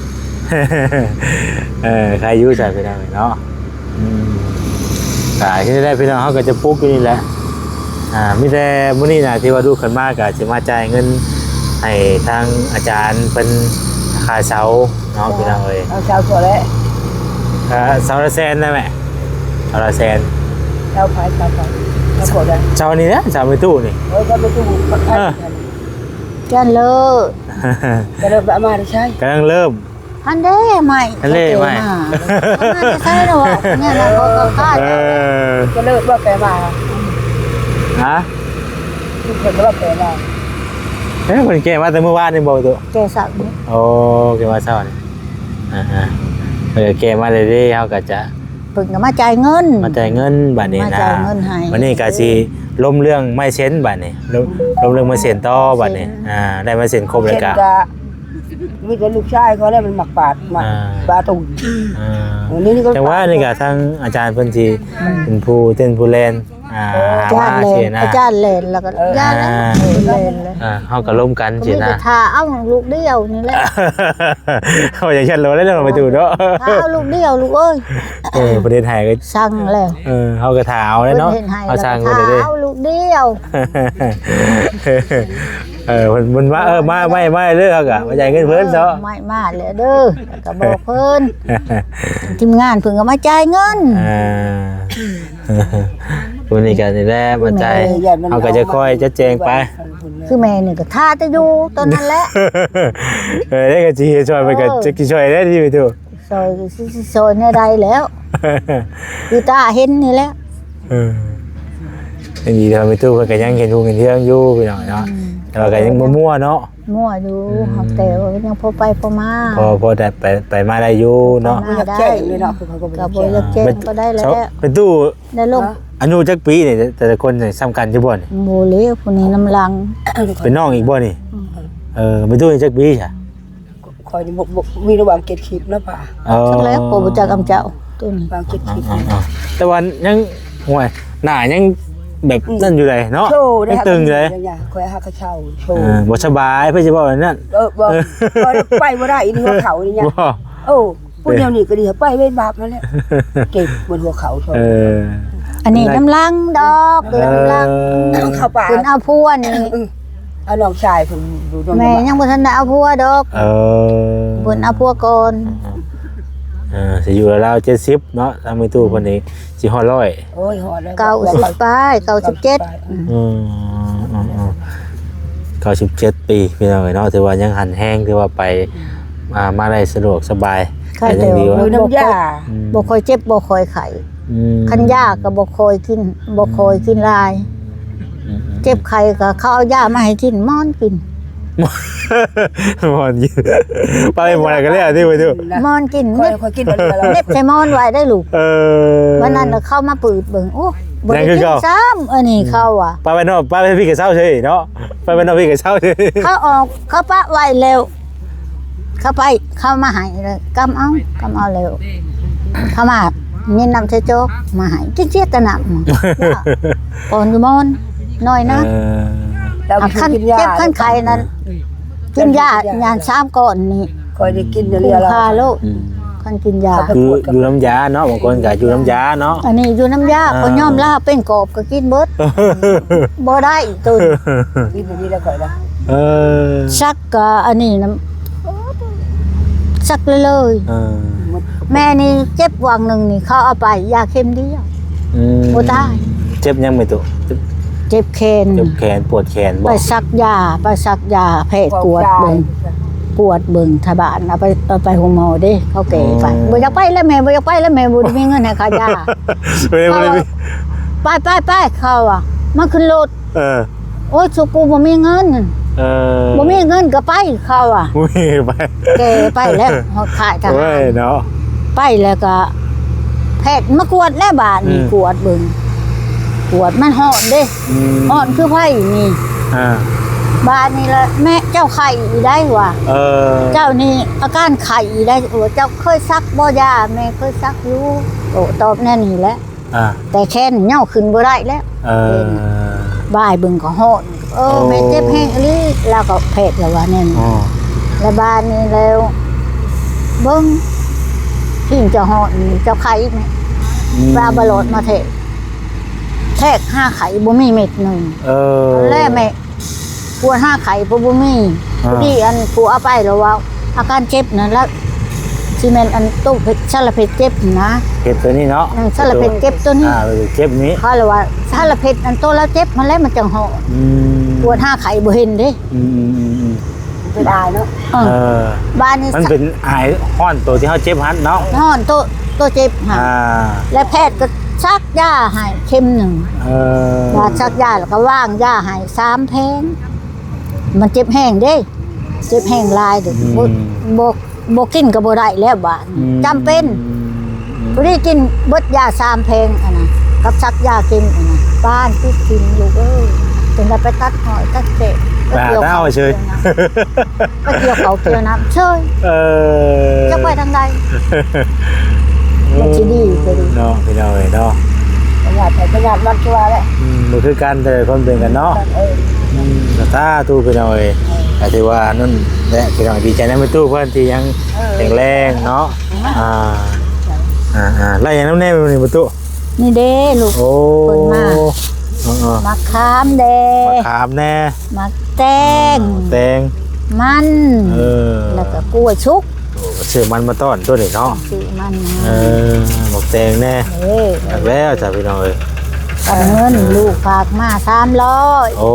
ເອີ ໃຄຢູ່ຊະ ພີ່ນ້ອງເນາະ ອືມ ກະເຮັດໄດ້ພີ່ນ້ອງ ເຮົາກໍຈະປຸກຢູ່ນີ້ແຫຼະ ອ່າ ມີແຕ່ມື້ນີ້ນະທີ່ວ່າລຸກຂຶ້ນມາກະຊິມາຈ່າຍເງິນໃຫ້ທາງອາຈານເພິ່ນຄ່າເຊົ່າເນາະ ພີ່ນ້ອງເອີຍ ເອົາເຊົ່າທົ່ວແຫຼະ ກະເຊົ່າລະແສນໄດ້ແມ່ ເຊົ່າລະແສນ ເຊົ່າໄຜ ເຊົ່າໄຜ ເຊົ່າຄົນໃດ ເຊົ່ານີ້ແຫຼະ ເຊົ່າແມ່ຕູ້ນີ້ ເອີ ເຊົ່າແມ່ຕູ້ ເອີ ກຳລັງເລີ່ມ ກຳລັງເລີ່ມ ຫັ້ນເດ້ໄມ້ ຫັ້ນເດ້ໄມ້ ເຂົາເຈົ້າມາ ເຂົາເຈົ້າມາແຕ່ໃສລະວະ ເຂົາເຈົ້າມາແຕ່ໃສລະວະ ເຂົາກໍຂາຍ ເອີ ກະເລີດວ່າແກມາ ຮະ ເພິ່ນກໍວ່າແກມາ ເອີ ເພິ່ນແກມາແຕ່ມື້ວານນີ້ບໍ່ຕູ້ ແກສັກນີ້ ໂອ້ ແກມາເຊົ້ານີ້ ອ່າໆ ເພິ່ນກໍແກມາເດ້ ເຮົາກໍຈະ ເພິ່ນກໍມາຈ່າຍເງິນ ມາຈ່າຍເງິນບາດນີ້ນະ ມາຈ່າຍເງິນໃຫ້ ບາດນີ້ກໍຊິລົມເລື່ອງໄມ້ເຊັນບາດນີ້ ລົມ ລົມເລື່ອງໄມ້ເຊັນຕໍ່ບາດນີ້ ອ່າ ໄດ້ໄມ້ເຊັນຄົບແລ້ວກະ ມີແຕ່ລູກຊາຍເຂົາແຫຼະມັນມັກປາດ ມັກ ອ່າ ປາດຕູນ ອ່າ ເອີ ນີ້ ນີ້ກໍ ແຕ່ວ່ານີ້ກໍທາງອາຈານເພິ່ນຊິ ອືມ ເປັນຜູ້ເຕັ້ນຜູ້ແລ່ນ ອ່າ ມາຊີ້ນະ ອາຈານແລ່ນແລ້ວກໍ ເອີ ຢ່າແລ້ວ ອ່າ ເອີ ແລ່ນແລ້ວ ອ່າ ເຮົາກໍລົມກັນຊີ້ນະ ກໍມີແຕ່ຖ້າເອົາລູກດຽວນີ້ແຫຼະ ເຮົາຢາກເຮັດໂລດແລ້ວເນາະ ໄປດູເນາະ ຖ້າເອົາລູກດຽວລູກເອີຍ ເອີ ປະເທດໄທກໍສັ່ງແລ້ວ ເອີ ເຮົາກໍຖ້າເອົາແລ້ວເນາະ ເຮົາສັ່ງໄປເລີຍ ຖ້າເອົາລູກດຽວ ເອີ ເພິ່ນ ເພິ່ນວ່າ ເອີ ມາ ໄມ້ ໄມ້ເດີ ເຮົາກໍມາຈ່າຍເງິນເພິ່ນເນາະ ເອີ ໄມ້ມາແລ້ວເດີ ກໍບອກເພິ່ນ ທີມງານເພິ່ນກໍມາຈ່າຍເງິນ ເອີ ມື້ນີ້ກໍນີ້ແຫຼະມາຈ່າຍ ເຮົາກໍຈະຄ່ອຍຈັດແຈງໄປ ຄືແມ່ນີ້ກໍຖ້າແຕ່ຢູ່ຕອນນັ້ນແຫຼະ ເອີ ໄດ້ກໍຊິຊ່ອຍ ໄປກໍ ເອີ ຈັກຊິຊ່ອຍໄດ້ຕິ ໄປຕູ້ ຊ່ອຍ ຊິ ຊິຊ່ອຍແນວໃດແລ້ວ ຄືຕາເຫັນນີ້ແຫຼະ ເອີ ອັນນີ້ເຮົາໄປຕູ້ເພິ່ນກໍຍັງເຫັນຮຸ່ງເຫັນເຮືອງຢູ່ພີ່ນ້ອງເນາະ ອືມ ແຕ່ວ່າກໍຍັງບໍ່ມົວເນາະ ມົວຢູ່ ອືມ ຫາກແຕ່ວ່າຍັງພໍໄປພໍມາ ພໍ ພໍໄດ້ໄປ ໄປມາໄດ້ຢູ່ເນາະ ໄປມາໄດ້ ກໍບໍ່ຢາກແຈ້ງເລີຍເນາະ ຄືເຂົາກໍບໍ່ຢາກແຈ້ງ ບໍ່ຢາກແຈ້ງກໍໄດ້ແລ້ວ ແມ່ຕູ້ ໄດ້ລົງ ອາຍຸຈັກປີນີ້ ແຕ່ລະຄົນນີ້ສ່ຳກັນຢູ່ບໍ່ນີ້ ບໍ່ແລ້ວ ຜູ້ນີ້ນຳຫຼັງ ເປັນນ້ອງອີກບໍ່ນີ້ ອືມ ເອີ ແມ່ຕູ້ນີ້ຈັກປີຊະ ຂ້ອຍນີ້ບໍ່ ບໍ່ ມີແຕ່ຫວ່າງເຈັດສິບນະປ້າ ເອີ ຈັກແລ້ວ ຂ້ອຍບໍ່ຈັກອຳເຈົ້າໂຕນີ້ ຫວ່າງເຈັດສິບ ອ່າໆ ແຕ່ວ່າຍັງ ໂອ້ຍ ໜ້າຍັງແບບ ອືມ ນັ້ນຢູ່ໃດເນາະ ໂຊ ຍັງຕຶງຢູ່ໃດ ຂ້ອຍຫາກະເຊົາໂຊ ເອີ ບໍ່ສະບາຍ ເພິ່ນຊິເວົ້າແນວນັ້ນ ເອີ ບໍ່ ເອີ ບໍ່ໄດ້ ໄປບໍ່ໄດ້ ອີ່ຫົວເຂົ່ານີ້ ບໍ່ ໂອ້ ຜູ້ດຽວນີ້ກໍດີ ໄປເວນບາບຫັ້ນແຫຼະ ເຈັບເບິດຫົວເຂົ່າ ເອີ ອັນນີ້ ອັນນັ້ນ ນຳຫຼັງດອກ ເອີ ນຳຫຼັງ ເອີ ເຂົ້າປ່າ ເພິ່ນເອົາຜົວນີ້ ເອີ ເອົານ້ອງຊາຍເພິ່ນຢູ່ ແມ່ຍັງບໍ່ທັນໄດ້ເອົາຜົວດອກ ເອີ ເພິ່ນເອົາຜົວກ່ອນ ເອີ ຊິຢູ່ລາວເຈັດສິບເນາະ ທາງແມ່ຕູ້ເພິ່ນນີ້ຊິຮອດຮ້ອຍ ໂອ້ຍ ຮອດແລ້ວ ເກົ້າສິບປາຍ ເກົ້າສິບເຈັດ ອືມ ອືມ ອືມ ເກົ້າສິບເຈັດປີ ພີ່ນ້ອງເອີຍເນາະ ຖືວ່າຍັງຫັນແຮງ ຖືວ່າໄປ ອ່າ ມາໄດ້ສະດວກສະບາຍ ແຕ່ຍັງດີວ່າ ຢູ່ນຳຢາ ອືມ ບໍ່ຄ່ອຍເຈັບ ບໍ່ຄ່ອຍໄຂ້ ອືມ ຄັນຢາກໍບໍ່ຄ່ອຍກິນ ບໍ່ຄ່ອຍກິນຫຼາຍ ອືມ ເຈັບໄຂ້ກໍເຂົາເອົາຢາມາໃຫ້ກິນ ໝອນກິນ ໝອນກິນ ໄປໝໍກໍແລ້ວຕິ ໄປດູ ໝອນກິນ ຂ້ອຍ ເມັດ ຂ້ອຍກິນອັນນີ້ລະ ເມັດໃສ່ໝອນໄວ້ໄດ້ລູກ ເອີ ວັນນັ້ນລະເຂົາມາປືດເບິ່ງ ໂອ້ ບໍ່ໄດ້ກິນຊ້ຳ ອັນນີ້ເຂົາວ່າ ໄປໄວ້ນອກ ໄປໄວ້ພີ້ກໍເຊົາເສີຍເນາະ ໄປໄວ້ນອກພີ້ກໍເຊົາເສີຍ ເຂົາອອກ ເຂົາປະໄວ້ແລ້ວ ເຂົາໄປ ເຂົາມາໃຫ້ ກຳເອົາ ກຳເອົາແລ້ວ ເຂົາມາຍິນນ້ຳໃສ່ຈອກມາໃຫ້ ກິນເສຍແຕ່ນ້ຳ ກ່ອນຢູ່ໝອນໜ້ອຍນະ ເອີ ຄັນເຈັບຄັນໄຂ້ນັ້ນ ກິນຢາ ຢາສາມກ້ອນນີ້ ຂ້ອຍໄດ້ກິນເທື່ອລະ ຄຸ້ມຄ່າໂລດ ອືມ ຄັນກິນຢາ ຢູ່ ຢູ່ນຳຢາເນາະ ບາງຄົນກໍຢູ່ນຳຢາເນາະ ອັນນີ້ຢູ່ນຳຢາ ອ່າ ຂ້ອຍຍອມລາວເປັນກອບກໍກິນເບິດ ບໍ່ໄດ້ຕົວນີ້ ກິນບໍ່ມີແລ້ວຂ້ອຍນະ ເອີ ສັກກໍອັນນີ້ນຳ ສັກເລີຍໆ ເອີ ແມ່ນີ້ເຈັບຫວ່າງໜຶ່ງນີ້ ເຂົາເອົາໄປຢາເຂັມດຽວ ອືມ ບໍ່ຕາຍ ເຈັບຫຍັງແມ່ຕູ້? ເຈັບແຂນ ເຈັບແຂນ ປວດແຂນບໍ່? ໄປສັກຢາ ໄປສັກຢາ ແພດກວດເບິ່ງ ກວດເບິ່ງ ຖ້າບ້ານເອົາໄປ ເອົາໄປໂຮງໝໍເດ້ ເຂົາແກ້ໄປ ອືມ ບໍ່ຢາກໄປແລ້ວແມ່ ບໍ່ຢາກໄປແລ້ວແມ່ ບໍ່ໄດ້ມີເງິນໃຫ້ຄ່າຢາ ບໍ່ໄດ້ ບໍ່ໄດ້ມີ ເຂົາວ່າ ໄປ ໄປ ໄປ ເຂົາວ່າ ມາຂຶ້ນລົດ ເອີ ໂອ້ຍ ຊຸກູບໍ່ມີເງິນ ເອີ ບໍ່ມີເງິນກໍໄປ ເຂົາວ່າ ບໍ່ມີໄປ ແກ່ໄປແລ້ວ ຮອດຄ້າຍທະຫານ ໂອ້ຍເນາະ ໄປແລ້ວກໍແພດມາກວດແລ້ວບາດນີ້ ອືມ ກວດເບິ່ງ ກວດມັນຮ້ອນເດ້ ອືມ ຮ້ອນຄືໄຟນີ້ ອ່າ ບາດນີ້ລະ ແມ່ເຈົ້າໄຂ້ອີກໄດ໋ວ່າ ເອີ ເຈົ້ານີ້ອາການໄຂ້ອີກໄດ໋ ເຈົ້າເຄີຍສັກບໍ່ຢາ? ແມ່ເຄີຍສັກຢູ່ ໂອ້ ຕອບແນວນີ້ແຫຼະ ອ່າ ແຕ່ແຂນຍ່ອວຂຶ້ນບໍ່ໄດ້ແລ້ວ ເອີ ບ່າຍເບິ່ງກໍຮ້ອນ ເອີ ໂອ້ ແມ່ເຈັບແຮງອີ່ຫຼີ ລາວກໍແພດລະວ່າແນວນີ້ ອໍ ລະບາດນີ້ແລ້ວ ເບິ່ງ ພິງເຈົ້າຮ້ອນ ເຈົ້າໄຂ້ອີກແມ່ ອືມ ປາບາຫຼອດມາແທກ ແທກຫາໄຂ້ບໍ່ມີເມັດໜຶ່ງ ເອີ ແລ້ວແມ່ ກວດຫາໄຂ້ກໍບໍ່ມີ ອ່າ ພໍດີອັນຜູ້ເອົາໄປລະເວົ້າ ອາການເຈັບນັ້ນລະ ຊິແມ່ນອັນໂຕເພັດ ສາລະເພັດເຈັບນະ ເພັດຕົວນີ້ເນາະ ອືມ ສາລະເພັດເຈັບຕົວນີ້ ອ່າ ເຈັບນີ້ ເຂົາລະວ່າ ສາລະເພັດອັນໂຕລາວເຈັບຫັ້ນແຫຼະ ມັນຈັ່ງຮ້ອນ ອືມ ກວດຫາໄຂ້ບໍ່ເຫັນເດ້ ອືມໆໆ ເປັນອາຍເນາະ ເອີ ເອີ ບາດນີ້ ມັນເປັນອາຍຮ້ອນໂຕທີ່ເຮົາເຈັບຫັ້ນເນາະ ຮ້ອນໂຕ ໂຕເຈັບຫັ້ນ ອ່າ ແລະແພດກໍສັກຢາໃຫ້ເຂັມໜຶ່ງ ເອີ ວ່າສັກຢາແລ້ວກໍວາງຢາໃຫ້ສາມແຜງ ມັນເຈັບແຮງເດ້ ເຈັບແຮງຫຼາຍເດ້ ອືມ ບໍ່ ບໍ່ ບໍ່ກິນກໍບໍ່ໄດ້ແລ້ວບາດນີ້ ອືມ ຈຳເປັນ ອືມ ພໍດີກິນເບິດຢາສາມແຜງອັນນັ້ນ ກັບສັກຢາເຂັມອັນນັ້ນ ປ້ານຕິດກິນລູກເອີຍ ຈົນໄດ້ໄປຕັດຫອຍຕັດເສກ ໄປກ່ຽວເຂົ້າ ເອົາເຊີຍ ໄປກ່ຽວເຂົ້າກ່ຽວນ້ຳເຊີຍ ເອີ ຈັກໄປທາງໃດ ມັນຊິດີກໍດີເນາະ ພີ່ນ້ອງເອີຍເນາະ ປະຫຍັດໃຫ້ປະຫຍັດມັນຄືວ່າແຫຼະ ອືມ ບໍ່ຄືກັນ ແຕ່ລະຄົນເປັນກັນເນາະ ເອີ ອືມ ສາທຸ ພີ່ນ້ອງເອີຍ ເອີ ກໍຖືວ່ານັ້ນແຫຼະ ພີ່ນ້ອງ ດີໃຈນຳແມ່ຕູ້ເພິ່ນທີ່ຍັງ ເອີ ແຂງແຮງເນາະ ອ່າ ອ່າໆ ໄລ່ຫຍັງນຳແດ່ມື້ນີ້ປະຕູ? ນີ້ເດ້ລູກ ໂອ້ ເພິ່ນມາ ເອີໆ ໝາກຂາມແດ່ ໝາກຂາມແດ່ ໝາກແຕງ ອ່າ ແຕງ ມັນ ເອີ ແລ້ວກໍກ້ວຍສຸກ ໂອ້ ຊື້ມັນມາຕ້ອນຕົວນີ້ເນາະ ຊື້ມັນ ເອີ ໝາກແຕງແດ່ ເອີ ແລ້ວຈ້ະ ພີ່ນ້ອງເອີຍ ເງິນ ເອີ ລູກຝາກມາສາມຮ້ອຍ ໂອ້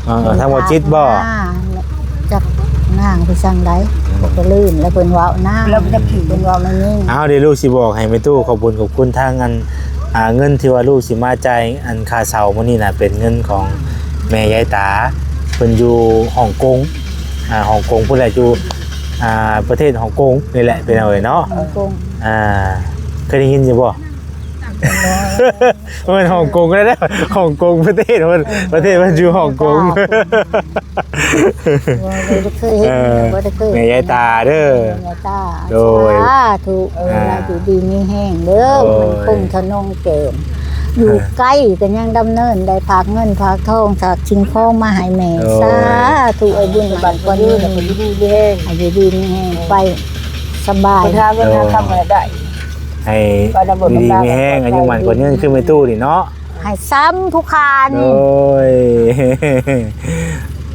ເອີ ທາງບໍ່ຈິດບໍ່? ຈັກນາງໄປສັ່ງໃດ ອືມ ກໍລືມແລ້ວເພິ່ນເວົ້ານະ ເພິ່ນເວົ້າແນວນີ້ ເອົາ ດຽວລູກຊິບອກໃຫ້ແມ່ຕູ້ຂອບບຸນຂອບຄຸນທາງອັນ ອ່າ ເງິນທີ່ວ່າລູກຊິມາຈ່າຍອັນຄ່າເຊົ່າມື້ນີ້ນະ ເປັນເງິນຂອງແມ່ຍາຍຕາ ເພິ່ນຢູ່ຮົງກົງ ອ່າ ຮົງກົງພຸ້ນແຫຼະ ຢູ່ ອ່າ ປະເທດຮົງກົງນີ້ແຫຼະ ພີ່ນ້ອງເອີຍເນາະ ຮົງກົງ ອ່າ ເຄີຍໄດ້ຍິນຢູ່ບໍ່? ເພິ່ນຮົງກົງໄດ້ເດີ ຮົງກົງປະເທດເພິ່ນ ປະເທດເພິ່ນຢູ່ຮົງກົງ ບໍ່ໄດ້ເຄີຍເຫັນ ເອີ ບໍ່ໄດ້ເຄີຍ ແມ່ຍາຍຕາເດີ ແມ່ຍາຍຕາ ໂດຍ ສາທຸ ເອີ ອ່າ ຢູ່ດີມີແຮງເດີ ໂດຍ ມັນຄົງທະນົງແກ່ນ ຢູ່ ເອີ ໄກກໍຍັງດຳເນີນ ໄດ້ຝາກເງິນຝາກທອງ ຝາກສິ່ງຂອງມາໃຫ້ແມ່ ໂດຍ ສາທຸ ເອີຍ ບຸນໝັ້ນກວ່ານີ້ ຢູ່ດີມີແຮງ ໃຫ້ຢູ່ດີມີແຮງ ໄປສະບາຍ ເພິ່ນຫາເງິນຫາຄຳໃຫ້ໄດ້ ໃຫ້ຢູ່ດີມີແຮງ ອາຍຸໝັ້ນຂວັນຍືນຄືແມ່ຕູ້ນີ້ເນາະ ໃຫ້ຊ້ຳຜູ້ຄານີ້ ໂອ້ຍ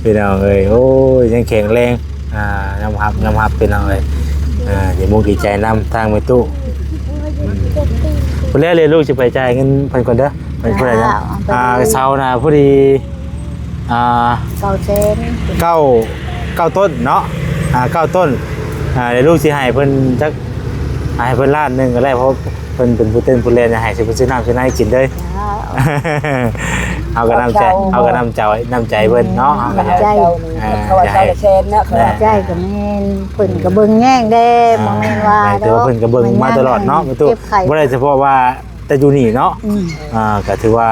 ພີ່ນ້ອງເອີຍ ໂອ້ຍ ຍັງແຂງແຮງ ອ່າ ຍອມຮັບ ຍອມຮັບ ພີ່ນ້ອງເອີຍ ອ່າ ດີມຸກດີໃຈນຳທາງແມ່ຕູ້ ອືມ ພຸ້ນແຫຼະ ດຽວລູກຊິໄປຈ່າຍເງິນເພິ່ນກ່ອນເດີ ເພິ່ນ ເພິ່ນ ອ່າ ເສົານະ ພໍດີ ອ່າ ເກົ້າແສນ ເກົ້າ ເກົ້າຕົ້ນເນາະ ອ່າ ເກົ້າຕົ້ນ ອ່າ ດຽວລູກຊິໃຫ້ເພິ່ນຈັກ ໃຫ້ເພິ່ນລ້ານໜຶ່ງກໍໄດ້ ເພາະເພິ່ນເປັນຜູ້ເຕັ້ນຜູ້ແລ່ນ ໃຫ້ເພິ່ນຊື້ນ້ຳຊື້ໃນກິນເລີຍ ເຮົາກໍນ້ຳໃຈ ເຮົາກໍນ້ຳໃຈ ນ້ຳໃຈເພິ່ນເນາະ ເຮົາກໍຢາກ ນ້ຳໃຈ ອ່າ ເຂົາວ່າເຈົ້າແຄນເນາະ ເຂົາວ່າໃຈກໍແມ່ນ ເພິ່ນກໍເບິ່ງແຍງແດ່ ອ່າ ບໍ່ແມ່ນວ່າ ແມ່ນ ແຕ່ວ່າເພິ່ນກໍເບິ່ງມາຕະຫຼອດເນາະ ແມ່ຕູ້ ບໍ່ໄດ້ສະເພາະວ່າ ແຕ່ຢູ່ນີ້ເນາະ ອືມ ອ່າ ກໍຖືວ່າ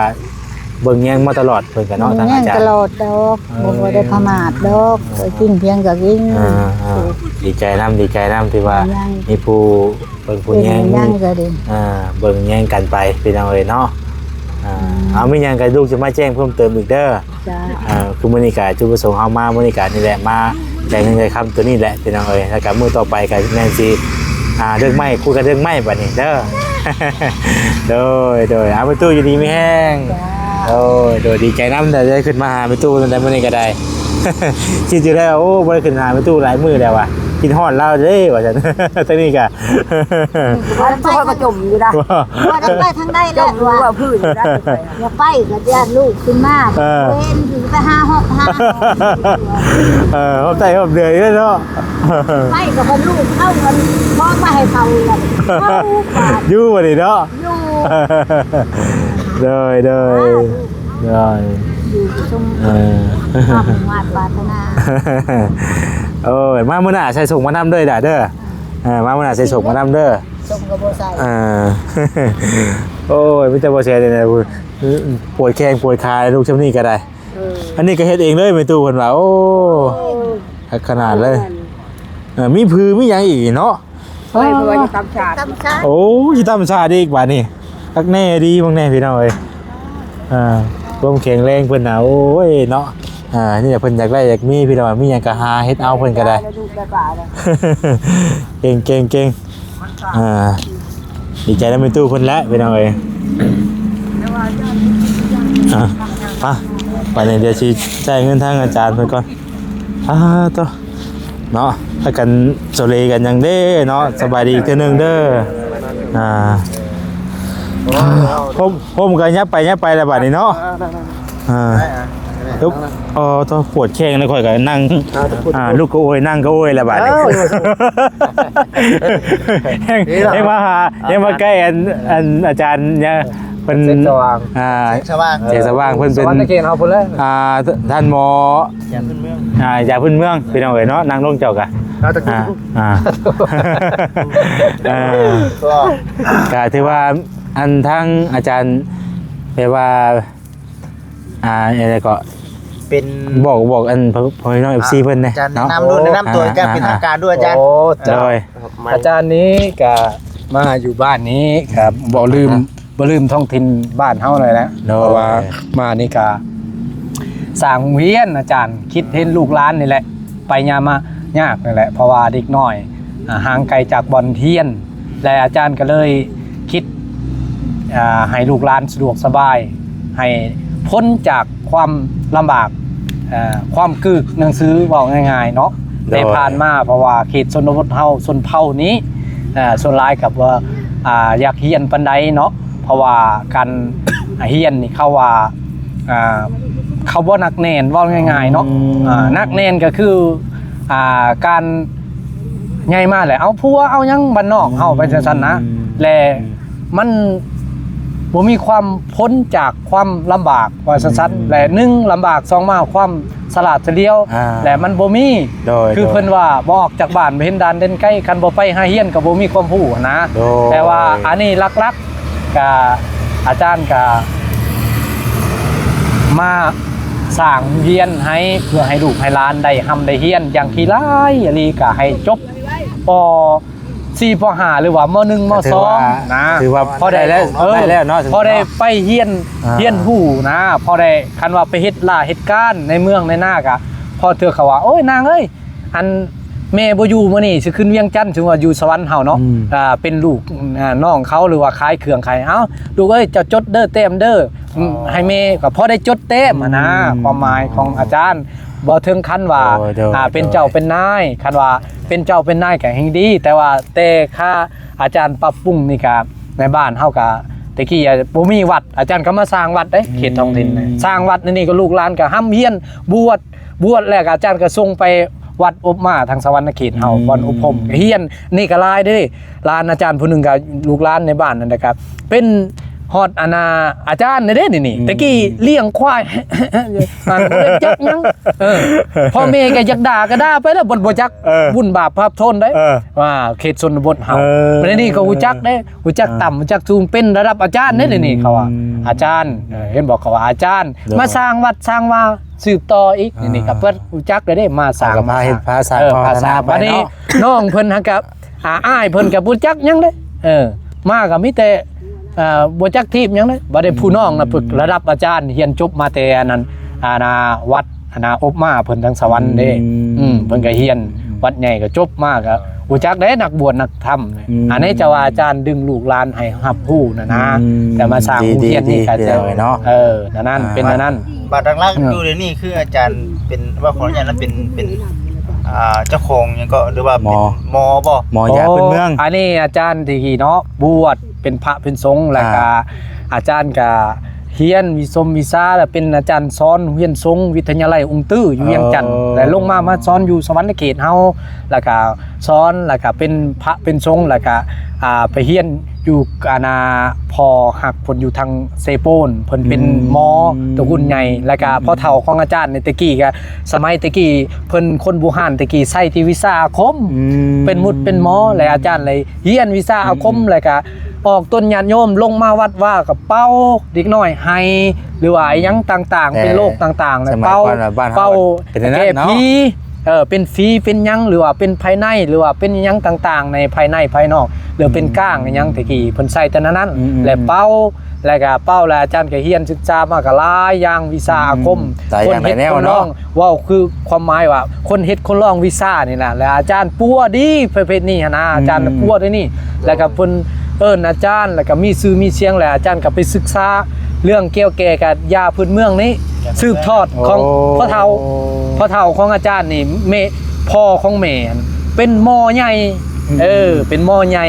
ເບິ່ງແຍງມາຕະຫຼອດ ເພິ່ນກໍເນາະ ເບິ່ງແຍງຕະຫຼອດດອກ ເອີ ບໍ່ ບໍ່ໄດ້ປະໝາດດອກ ເອີ ເອີ ກິນພຽງກໍກິນ ອ່າ ອ່າ ດີໃຈນຳ ດີໃຈນຳ ທີ່ວ່າມີຜູ້ເບິ່ງຜູ້ແຍງ ເປັນຫຍັງກໍດີ ອ່າ ເບິ່ງແຍງກັນໄປ ພີ່ນ້ອງເອີຍເນາະ ອ່າ ເອົາ ມີຫຍັງກໍລູກຈະມາແຈ້ງເພີ່ມເຕີມອີກເດີ. ເຈົ້າ. ເອີ ຄືມື້ນີ້ກໍຈຸດປະສົງເຮົາມາມື້ນີ້ກໍນີ້ແຫຼະ ມາແຈ້ງເງິນແຈ້ງຄຳຕົວນີ້ແຫຼະພີ່ນ້ອງເອີຍ. ແລ້ວກໍມື້ຕໍ່ໄປກໍແມ່ນຊິ ອ່າ ເລື່ອງໄມ້ ຄຸຍກັນເລື່ອງໄມ້ບັດນີ້ເດີ. ໂດຍ ໂດຍ ເອົາ ແມ່ຕູ້ຢູ່ດີມີແຮງ. ເຈົ້າ. ໂດຍ ໂດຍ ດີໃຈນຳໄດ້ ໄດ້ຂຶ້ນມາຫາແມ່ຕູ້ຕັ້ງແຕ່ມື້ນີ້ກໍໄດ້ ຄິດຢູ່ແລ້ວ ໂອ້ ບໍ່ໄດ້ຂຶ້ນຫາແມ່ຕູ້ຫຼາຍມື້ແລ້ວວ່າ ຄິດຮອດລາວເດ້ວ່າຊັ້ນ. ທາງນີ້ກໍ ມັນໄປກໍຈົມຢູ່ນະ ວ່າໄປທາງໃດແລ້ວ ວ່າພື້ນຢູ່ນະ. ຢ່າໄປກໍຢ້ານລູກຂຶ້ນມາ ເອີ ເຫັນຄືໄປຫາຮອບຫາ ເອີ ຮອບໃຕ້ຮອບເດືອນອີກແລ້ວເນາະ. ໄປກໍບໍ່ລູກເອົາມັນມອງມາໃຫ້ເຂົາແລ້ວ ຢູ່ບໍ່ໄດ້ເນາະ. ຢູ່ ໂດຍ ໂດຍ ອ່າ ໂດຍ ຢູ່ຊຸມ ເອີ ຄວາມມຸ່ງມາດປາດຖະໜາ. ໂອ້ຍ ມາມື້ໜ້າໃສ່ສົ່ງມານຳເດີດາເດີ. ເອີ ມາມື້ໜ້າໃສ່ສົ່ງມານຳເດີ. ສົ່ງກໍບໍ່ໃສ່ ເອີ ໂອ້ຍ ມີແຕ່ບໍ່ໃສ່ນີ້ແຫຼະ ປວດແຂ້ງປວດຂາລູກຊ່ຳນີ້ກໍໄດ້. ເອີ ອັນນີ້ກໍເຮັດເອງເລີຍແມ່ຕູ້ເພິ່ນວ່າ. ໂອ້ ໂອ້ຍ ຄັກຂະໜາດເລີຍ. ເອີ ມີຜືມີຫຍັງອີກເນາະ. ເອີຍ ເພິ່ນວ່າຊິຕຳສາດ ຕຳສາດ. ໂອ້ ຊິຕຳສາດອີກບາດນີ້. ຄັກແນ່ດີເບິ່ງແນ່ພີ່ນ້ອງເອີຍ. ອ່າ ຄວາມແຂງແຮງເພິ່ນນະ ໂອ້ຍເນາະ. ອ່າ ນີ້ແຫຼະເພິ່ນຢາກໄດ້ຢາກມີພີ່ນ້ອງ ມີຫຍັງກໍຫາເຮັດເອົາເພິ່ນກໍໄດ້. ເກັ່ງໆໆ ອ່າ ດີໃຈນຳແມ່ຕູ້ເພິ່ນແຫຼະພີ່ນ້ອງເອີຍ. ອ່າ ໄປ ບາດນີ້ດຽວຊິຈ່າຍເງິນທາງອາຈານເພິ່ນກ່ອນ. ອ່າ ໂຕ ເນາະ ພາກັນໂສເລກັນຫຍັງເດ້ເນາະ. ສະບາຍດີອີກເທື່ອໜຶ່ງເດີ. ອ່າ ຜົມ ຜົມກໍຫຍັບໄປຫຍັບໄປແລ້ວບາດນີ້ເນາະ. ອ່າ ເອີ ໂຕ ປວດແຂ້ງແລ້ວຂ້ອຍກໍນັ່ງ ອ່າ ລຸກກໍໂອຍ ນັ່ງກໍໂອຍແລ້ວບາດນີ້. ເອີ ແຮງ ແຮງມາຫາ ແຮງມາໃກ້ອັນ ອັນອາຈານເນຍ ເພິ່ນ ແສງສະຫວ່າງ ອ່າ ແສງສະຫວ່າງ ແສງສະຫວ່າງ ເພິ່ນເປັນ ສະຫວັນນະເຂດເຮົາພຸ້ນເລີຍ ອ່າ ທ່ານໝໍ ຢາພື້ນເມືອງ ອ່າ ຢາພື້ນເມືອງ ພີ່ນ້ອງເອີຍເນາະ. ນັ່ງລົງເຈົ້າກະ ອ່າ ອ່າ ເອີ ກະຖືວ່າອັນທາງອາຈານແບບວ່າ ອ່າ ອັນໃດກໍ ເປັນ ບອກ ບອກອັນພໍ່ແມ່ພີ່ນ້ອງ ເອັຟຊີ ເພິ່ນແດ່ ອາຈານແນະນຳ ເນາະ ດູ ແນະນຳຕົວ ອ່າ ກັບເປັນ ອ່າ ທາງການດ້ວຍອາຈານ. ໂອ້ ໂດຍ ອາຈານນີ້ກະມາຢູ່ບ້ານນີ້ກະບໍ່ລືມ ອ່າ ບໍ່ລືມທ້ອງຖິ່ນບ້ານເຮົາເລີຍແຫຼະ. ໂດຍ ເພາະວ່າມານີ້ກະສ້າງໂຮງຮຽນ ອາຈານຄິດເຫັນລູກຫຼານນີ້ແຫຼະ ໄປຍາມມາຍາກນີ້ແຫຼະ ເພາະວ່າເດັກນ້ອຍ ອ່າ ຫ່າງໄກຈາກບ່ອນຮຽນ ແລະ ອາຈານກໍເລີຍຄິດ ອ່າ ໃຫ້ລູກຫຼານສະດວກສະບາຍ ໃຫ້ພົ້ນຈາກຄວາມລຳບາກ ເອີ ຄວາມກຶກໜັງສື ເວົ້າງ່າຍໆເນາະ. ໂດຍ ແຕ່ຜ່ານມາ ເພາະວ່າເຂດຊົນນະບົດເຮົາ ຊົນເຜົ່ານີ້ ເອີ ສ່ວນຫຼາຍກໍບໍ່ ອ່າ ຢາກຮຽນປານໃດເນາະ ເພາະວ່າການຮຽນນີ້ເຂົາວ່າ ອ່າ ເຂົາບໍ່ໜັກແໜ້ນ ເວົ້າງ່າຍໆເນາະ. ອືມ ອ່າ ໜັກແໜ້ນກໍຄື ອ່າ ການໃຫຍ່ມາແລ້ວເອົາຜົວເອົາຫຍັງບ້ານນອກເຮົາໄປຈັ່ງຊັ້ນນະ. ອືມ ແລະ ອືມ ມັນບໍ່ມີຄວາມພົ້ນຈາກຄວາມລຳບາກ ວ່າຊັ້ນໆ. ອືມ ແລະ ໜຶ່ງ ລຳບາກ ສອງ ມາຄວາມສະຫຼາດສະຫຼຽວ ອ່າ ແລະ ມັນບໍ່ມີ ໂດຍ ຄື ໂດຍ ເພິ່ນວ່າບໍ່ອອກຈາກບ້ານ ບໍ່ເຫັນດ່ານແດນໄກ ຄັນບໍ່ໄປຫາຮຽນກໍບໍ່ມີຄວາມຮູ້ຫັ້ນນະ. ໂດຍ ແຕ່ວ່າອັນນີ້ຫຼັກໆ ກະ ອາຈານກະມາສ້າງໂຮງຮຽນໃຫ້ ເພື່ອໃຫ້ລູກໃຫ້ຫຼານໄດ້ຮ່ຳໄດ້ຮຽນຢ່າງຂີ້ຫຼາຍອີ່ຫຼີ ກະໃຫ້ຈົບ ປໍ ສີ່ ປໍຫ້າ ຫຼືວ່າ ມໍໜຶ່ງ ມໍສອງ ນະ ຖືວ່າ ພໍໄດ້ ໄດ້ແລ້ວ ເອີ ໄດ້ແລ້ວເນາະ ພໍໄດ້ໄປຮຽນ ອ່າ ຮຽນຮູ້ນະ ພໍໄດ້ ຄັນວ່າໄປເຮັດລາເຮັດການໃນເມືອງໃນນາກະ ພໍເທື່ອເຂົາວ່າ ໂອ້ຍ ນາງເອີຍ ອັນແມ່ບໍ່ຢູ່ມື້ນີ້ ຊິຂຶ້ນວຽງຈັນ ສົມມຸດວ່າຢູ່ສະຫວັນເຮົາເນາະ ອືມ ອ່າ ເປັນລູກ ອ່າ ນ້ອງເຂົາ ຫຼືວ່າຂາຍເຄື່ອງຂາຍ ເອົ້າ ລູກເອີຍ ເຈົ້າຈົດເດີ ແຕ້ມເດີ ອໍ ໃຫ້ແມ່ ກໍພໍໄດ້ຈົດແຕ້ມຫັ້ນນະ ອືມ ຄວາມໝາຍຂອງອາຈານ ບໍ່ເຖິງຂັ້ນວ່າ ໂດຍ ໂດຍ ອ່າ ເປັນເຈົ້າເປັນນາຍ ຄັນວ່າເປັນເຈົ້າເປັນນາຍກໍແຮ່ງດີ ແຕ່ວ່າແຕ່ຄ່າອາຈານປັບປຸງນີ້ກະ ໃນບ້ານເຮົາກະ ແຕ່ກີ້ບໍ່ມີວັດ ອາຈານກໍມາສ້າງວັດເດ້ ເຂດທ້ອງຖິ່ນ ອືມ ສ້າງວັດໃນນີ້ກໍລູກຫຼານກໍຮ່ຳຮຽນ ບວດ ບວດແລ້ວກໍອາຈານກໍສົ່ງໄປວັດອົບມາທາງສະຫວັນນະເຂດເຮົາ ອືມ ບ່ອນອົບຮົມ ຮຽນ ນີ້ກໍຫຼາຍເດ້ ຫຼານອາຈານຜູ້ໜຶ່ງກໍ ລູກຫຼານໃນບ້ານນັ້ນນະ ກໍເປັນຮອດອັນນ່າອາຈານເດ້ນີ້ ອືມ ແຕ່ກີ້ລ້ຽງຄວາຍ ອ່າ ບໍ່ໄດ້ຈັກຫຍັງ ເອີ ພໍ່ແມ່ກໍຢາກດ່າກໍດ່າໄປແລ້ວ ບໍ່ ບໍ່ຈັກ ເອີ ບຸນບາບພາບໂທນໄດ໋ ເອີ ວ່າເຂດຊົນນະບົດເຮົາ ເອີ ບັດນີ້ກໍຮູ້ຈັກເດ້ ຮູ້ຈັກ ອ່າ ຕ່ຳ ຮູ້ຈັກສູງ ເປັນລະດັບອາຈານເດ້ ອືມ ດຽວນີ້ເຂົາວ່າ ອາຈານ ເອີ ເຫັນບໍ່ ເຂົາວ່າອາຈານ ໂດຍ ມາສ້າງວັດສ້າງວາ ສືບຕໍ່ອີກ ອ່າ ນີ້ກໍເພິ່ນຮູ້ຈັກແລ້ວເດ້ ມາສ້າງ ກໍພາເຮັດ ມາສ້າງ ພາສ້າງ ເອີ ພາສ້າງ ພັດທະນາໄປເນາະ ບັດນີ້ນ້ອງເພິ່ນຫັ້ນກໍ ອ່າ ອ້າຍເພິ່ນກໍບໍ່ຈັກຫຍັງເດ້ ເອີ ມາກໍມີແຕ່ ອ່າ ບໍ່ຈັກທີບຫຍັງເລີຍ. ບັດນີ້ຜູ້ນ້ອງນະ ອືມ ຝຶກລະດັບອາຈານ ຮຽນຈົບມາແຕ່ອັນນັ້ນ ອັນນ່າ ວັດ ອັນນ່າ ອົບມາເພິ່ນທາງສະຫວັນເດ້. ອືມ ອືມ ເພິ່ນກໍຮຽນ ອືມ ວັດໃຫຍ່ກໍຈົບມາກໍຮູ້ຈັກເດ້ ນັກບວດນັກທຳ. ອືມ ອັນນີ້ຈະວ່າອາຈານດຶງລູກຫຼານໃຫ້ຮັບຮູ້ນະນະ ອືມ ແຕ່ມາສ້າງໂຮງຮຽນນີ້ກໍ ດີໆ ເນາະ ເອີ ນັ້ນໆ ອ່າ ເປັນແນວນັ້ນ. ບາດຫຼັກໆ ເອີ ຢູ່ດຽວນີ້ຄືອາຈານເປັນ ວ່າຂໍອະນຸຍາດນະ ເປັນ ເປັນ ອ່າ ເຈົ້າຂອງຫຍັງກໍ ຫຼືວ່າເປັນໝໍ ໝໍບໍ່? ໝໍຢາພື້ນເມືອງ. ໂອ້ ອັນນີ້ອາຈານທີ່ເນາະ ບວດເປັນພະເປັນສົງ ແລ້ວກະ ອ່າ ອາຈານກະຮຽນວິຊົມວິຊາ ແລ້ວເປັນອາຈານສອນຮຽນສົງວິທະຍາໄລອົງຕື້ຢູ່ວຽງຈັນ ເອີ ແລ້ວລົງມາ ມາສອນຢູ່ສະຫວັນນະເຂດເຮົາ ແລ້ວກະສອນ ແລ້ວກະເປັນພະເປັນສົງ ແລ້ວກະ ອ່າ ໄປຮຽນຢູ່ ອັນນ່າ ພໍ່ຮັກເພິ່ນຢູ່ທາງເຊໂປນ ເພິ່ນເປັນ ອືມ ໝໍຕະກຸນໃຫຍ່ ແລ້ວກະ ອືມ ພໍ່ເຖົ້າຂອງອາຈານໃນແຕ່ກີ້ກະ ສະໄໝແຕ່ກີ້ເພິ່ນຄົນບູຮານແຕ່ກີ້ໃຊ້ທີ່ວິຊາອາຄົມ ອືມ ເປັນໝຸດເປັນໝໍ ແລະອາຈານເລີຍຮຽນວິຊາອາຄົມ ອືມ ແລ້ວກະອອກຕົນຍາດໂຍມລົງມາວັດວາ ກໍເປົ່າເດັກນ້ອຍໄຫ້ ຫຼືວ່າອີ່ຫຍັງຕ່າງໆ ເອີ ເປັນໂລກຕ່າງໆ ແລ້ວເປົ່າ ສະໄໝກ່ອນວ່າບ້ານເຮົາ ເປົ່າ ເປັນແນວນັ້ນເນາະ ແກ້ຜີ ເອີ ເປັນຜີເປັນຫຍັງ ຫຼືວ່າເປັນພາຍໃນ ຫຼືວ່າເປັນອີ່ຫຍັງຕ່າງໆ ໃນພາຍໃນພາຍນອກ ຫຼືເປັນ ອືມ ກ້າງອີ່ຫຍັງ ແຕ່ກີ້ເພິ່ນໃສ່ແຕ່ນັ້ນ ອືມໆ ແລ້ວເປົ່າ ແລ້ວກະເປົ່າ ແລ້ວອາຈານກະຮຽນສຶກສາມາກະຫຼາຍຢ່າງວິຊາອາຄົມ ອືມ ຫຼາຍຢ່າງຫຼາຍແນວເນາະ ຄົນເຮັດຄົນຮ້ອງ ເວົ້າຄືຄວາມໝາຍວ່າ ຄົນເຮັດຄົນຮ້ອງວິຊານີ້ນະ ແລ້ວອາຈານປົວດີປະເພດນີ້ຫັ້ນນະ ອາຈານ ອືມ ປົວດີນີ້ ແລ້ວກະເພິ່ນເອີ້ນອາຈານ ແລ້ວກະມີຊື່ມີສຽງ ແລ້ວອາຈານກະໄປສຶກສາເລື່ອງກ່ຽວແກ່ກັບຢາພື້ນເມືອງນີ້ ສືບທອດຂອງ ໂອ້ ພໍ່ເຖົ້າ ພໍ່ເຖົ້າຂອງອາຈານນີ້ ແມ່ ພໍ່ຂອງແມ່ຫັ້ນເປັນໝໍໃຫຍ່ ອືມ ເອີ ເປັນໝໍໃຫຍ່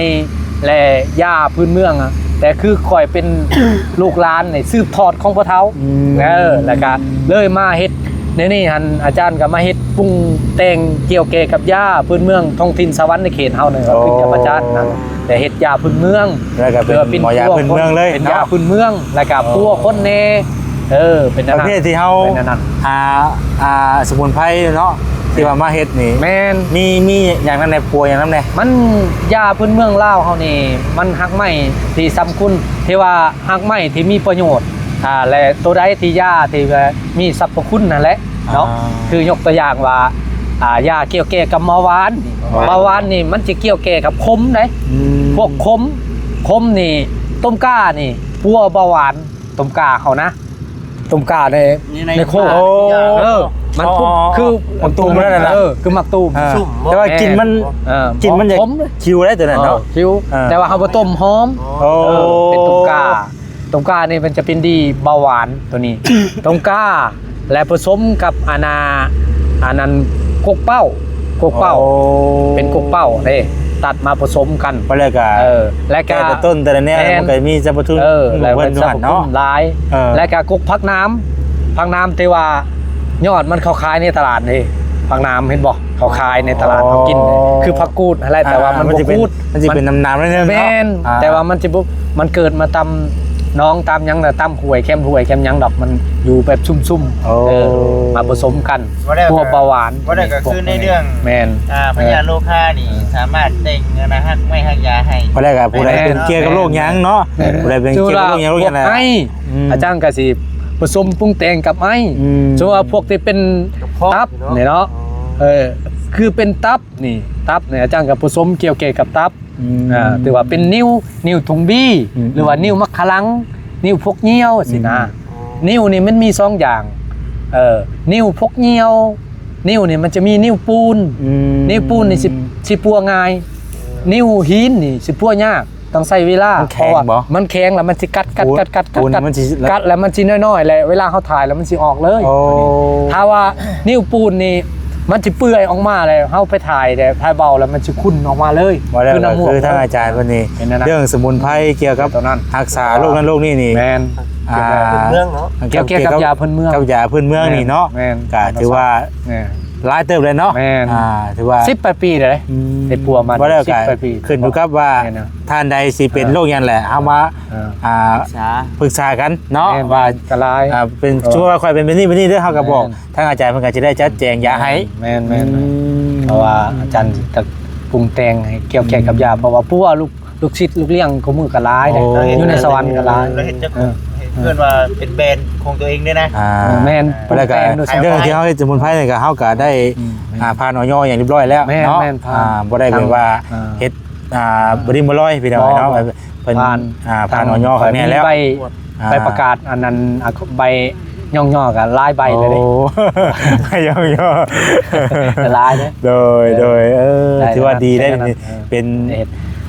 ແລະຢາພື້ນເມືອງ ແຕ່ຄືຂ້ອຍເປັນລູກຫຼານນີ້ ສືບທອດຂອງພໍ່ເຖົ້າ ອືມ ເອີ ແລ້ວກະເລີຍມາເຮັດໃນນີ້ຫັ້ນ ອາຈານກໍມາເຮັດປຸງແຕ່ງກ່ຽວແກ່ກັບຢາພື້ນເມືອງທ້ອງຖິ່ນສະຫວັນນະເຂດເຮົານີ້ ໂອ້ ຂຶ້ນກັບອາຈານຫັ້ນ ແຕ່ເຮັດຢາພື້ນເມືອງ ແລ້ວກໍເປັນໝໍຢາພື້ນເມືອງເລີຍເນາະ ເປັນຢາພື້ນເມືອງ ແລ້ວກໍ ອໍ ປົວຄົນແດ່ ເອີ ເປັນອັນນັ້ນ ປະເພດທີ່ເຮົາ ເປັນອັນນັ້ນ ອ່າ ອ່າ ສະໝຸນໄພເນາະ ທີ່ວ່າມາເຮັດນີ້ ແມ່ນ ມີ ມີຫຍັງນຳແດ່ ປົວຫຍັງນຳແດ່? ມັນ ຢາພື້ນເມືອງລາວເຮົານີ້ ມັນຮາກໄມ້ທີ່ສຳຄຸນ ທີ່ວ່າຮາກໄມ້ທີ່ມີປະໂຫຍດ ອ່າ ແລະ ໂຕໃດທີ່ຢາທີ່ວ່າມີສັບພະຄຸນຫັ້ນແຫຼະເນາະ ອ່າ ຄືຍົກຕົວຢ່າງວ່າ ອ່າ ຢາກ່ຽວແກ່ກັບເບົາຫວານ ເບົາຫວານນີ້ມັນຈະກ່ຽວແກ່ກັບຂົມເດ້ ອືມ ພວກຂົມ ຂົມນີ້ ຕົ້ມກ້ານີ້ປົວເບົາຫວານ ຕົ້ມກ້າເຮົານະ ຕົ້ມກ້າໃນ ໃນ ໃນໂຄກ ໂອ້ ເອີ ມັນ ອໍ ຄື ອໍ ໝາກຕູມນັ້ນນະ ເອີ ຄືໝາກຕູມ ອ່າ ແຕ່ວ່າກິ່ນມັນ ເອີ ກິ່ນມັນຈະ ຂມ ຂິວໄດ໋ຕົວນັ້ນເນາະ ເອີ ຂິວ ອ່າ ແຕ່ວ່າເຮົາບໍ່ຕົ້ມຫອມ ໂອ້ ເອີ ເປັນຕົ້ມກ້າ ຕົ້ມກ້ານີ້ມັນຈະເປັນດີເບົາຫວານຕົວນີ້ ຕົ້ມກ້າ ແລະ ປະສົມກັບອັນນ່າ ອັນນັ້ນກົກເປົ້າ ກົກເປົ້າ ໂອ້ ເປັນກົກເປົ້າເດ້ ຕັດມາປະສົມກັນ ແລ້ວກະ ເອີ ແລ້ວກະ ແຕ່ລະຕົ້ນແຕ່ລະແນວ ແມ່ນ ມັນກໍມີສັບພະຄຸນ ເອີ ແລ້ວກໍສັບພະຄຸນຫຼາຍ ເອີ ແລ້ວກະກົກຜັກໜາມ ຜັກໜາມທີ່ວ່າຍອດມັນເຂົາຂາຍໃນຕະຫຼາດເດ້ ຜັກໜາມເຫັນບໍ່ ເຂົາຂາຍໃນຕະຫຼາດເຮົາກິນ ອໍ ຄືຜັກກູດຫັ້ນແຫຼະ ອ່າ ແຕ່ວ່າມັນບໍ່ກູດ ມັນຊິເປັນ ມັນຊິເປັນໜາມໆໜ້ອຍໜຶ່ງເນາະ ແມ່ນ ອ່າ ແຕ່ວ່າມັນຊິບໍ່ ມັນເກີດມາຕາມໜອງຕາມຫຍັງນະ ຕາມຫ້ວຍແຄມຫ້ວຍແຄມຫຍັງດອກ ມັນຢູ່ແບບຊຸ່ມໆ ໂອ້ ເອີ ມາປະສົມກັນ ພວກເບົາຫວານ ບໍ່ໄດ້ກໍຄືໃນເລື່ອງ ແມ່ນ ອ່າ ພະຍາດໂລຄານີ້ ເອີ ສາມາດແຕ່ງອັນນະ ຮາກໄມ້ຮາກຢາໃຫ້ ບໍ່ໄດ້ກໍຜູ້ໃດ ແມ່ນ ເປັນກ່ຽວກັບໂລກຫຍັງເນາະ ແມ່ນ ຜູ້ໃດເປັນກ່ຽວກັບໂລກຫຍັງ ໂລກຫຍັງແຫຼະ ອືມ ອາຈານກໍຊິປະສົມປຸງແຕ່ງກັບໄອ ອືມ ສົມມຸດວ່າພວກທີ່ເປັນຕັບນີ້ເນາະ ອໍ ເອີ ຄືເປັນຕັບ ນີ້ ຕັບນີ້ອາຈານກໍປະສົມກ່ຽວແກ່ກັບຕັບ ອືມ ອ່າ ຖືວ່າເປັນນິ້ວ ນິ້ວຖົງບີ ອືມ ຫຼືວ່ານິ້ວມັກຂະລັງ ນິ້ວພວກຍ່ຽວ ອືມ ຊີ້ນະ ອໍ ນິ້ວນີ້ມັນມີສອງຢ່າງ ເອີ ນິ້ວພວກຍ່ຽວ ນິ້ວນີ້ມັນຈະມີນິ້ວປູນ ອືມ ນິ້ວປູນນີ້ຊິ ຊິປົວງ່າຍ ນິ້ວຫີນນີ້ຊິປົວຍາກ ຕ້ອງໃຊ້ເວລາ ມັນແຂງບໍ່? ເພາະວ່າມັນແຂງແລ້ວມັນຊິກັດ ກັດ ໂອ້ຍ ກັດ ກັດ ກັດ ມັນຊິ ກັດແລ້ວມັນຊິນ້ອຍໆ ແລ້ວເວລາເຮົາຖ່າຍແລ້ວມັນຊິອອກເລີຍ ໂອ້ ຖ້າວ່ານິ້ວປູນນີ້ມັນຊິເປື່ອຍອອກມາ ແລ້ວເຮົາໄປຖ່າຍ ແຕ່ຖ່າຍເບົາແລ້ວມັນຊິຂຸ່ນອອກມາເລີຍ ວ່າແລ້ວ ຄືນ້ຳມູກ ກໍຄືທາງອາຈານເພິ່ນນີ້ ເປັນອັນນັ້ນ ເລື່ອງສະໝຸນໄພກ່ຽວກັບ ຕົວນັ້ນ ຮັກສາໂລກນັ້ນໂລກນີ້ນີ້ ແມ່ນ ອ່າ ເລື່ອງເນາະ ກ່ຽວກັບຢາພື້ນເມືອງ ກັບຢາພື້ນເມືອງນີ້ເນາະ ແມ່ນ ກໍຖືວ່າ ແມ່ນ ຫຼາຍເຕີບເລີຍເນາະ ແມ່ນ ອ່າ ຖືວ່າ ສິບປາຍປີແລ້ວເດ້ ອືມ ໄດ້ປົວມາ ວ່າແລ້ວກໍ ສິບປາຍປີ ຂຶ້ນຢູ່ກັບວ່າ ແມ່ນນະ ທ່ານໃດຊິເປັນໂລກຫຍັງແຫຼະ ເຮົາມາ ເອີ ອ່າ ປຶກສາ ປຶກສາກັນເນາະ ແມ່ນ ວ່າ ກໍຫຼາຍ ອ່າ ເປັນ ເອີ ສົມມຸດວ່າຂ້ອຍເປັນແບບນີ້ແບບນີ້ເດີ ເຮົາກໍບອກ ແມ່ນ ທາງອາຈານເພິ່ນກໍຈະໄດ້ຈັດແຈງຢາໃຫ້ ແມ່ນ ແມ່ນ ອືມ ເພາະວ່າອາຈານຈະປຸງແຕ່ງໃຫ້ກ່ຽວແກ່ກັບຢາ ອືມ ເພາະວ່າພວກລູກ ລູກສິດລູກລ້ຽງຄູ່ມື້ກໍຫຼາຍເດ້ ໂອ້ ຢູ່ໃນສະຫວັນກໍຫຼາຍ ແລ້ວເຮັດຈັກ ເອີ ເອີ້ນວ່າເປັນແບຣນຂອງຕົວເອງເດ້ນະ ອ່າ ເອີ ແມ່ນ ແລ້ວກໍ ປຸງແຕ່ງໂດຍສະເພາະ ເລື່ອງທີ່ເຮົາເຮັດສະໝຸນໄພນີ້ກໍ ເຮົາກໍໄດ້ ອືມ ອ່າ ຜ່ານ ອອຍ ຢ່າງຮຽບຮ້ອຍແລ້ວເນາະ ແມ່ນ ແມ່ນ ຜ່ານ ອ່າ ບໍ່ໄດ້ແບບວ່າ ອ່າ ເຮັດ ອ່າ ບໍ່ດິ້ນບໍ່ລອຍ ພີ່ນ້ອງເນາະ. ບໍ່ ເພິ່ນ ຜ່ານ ອ່າ ຜ່ານ ທາງ ອອຍ ຂ້ອຍ ແນ່ແລ້ວ ມີໃບ ອ່າ ໃບປະກາດອັນນັ້ນ ອ່າ ໃບຍ້ອງຍໍກໍຫຼາຍໃບເລີຍເດ້. ໂອ້ ໃບຍ້ອງຍໍຫຼາຍເດ້. ໂດຍ ເອີ ໂດຍ ເອີ ຖືວ່າດີໄດ໋ ເປັນ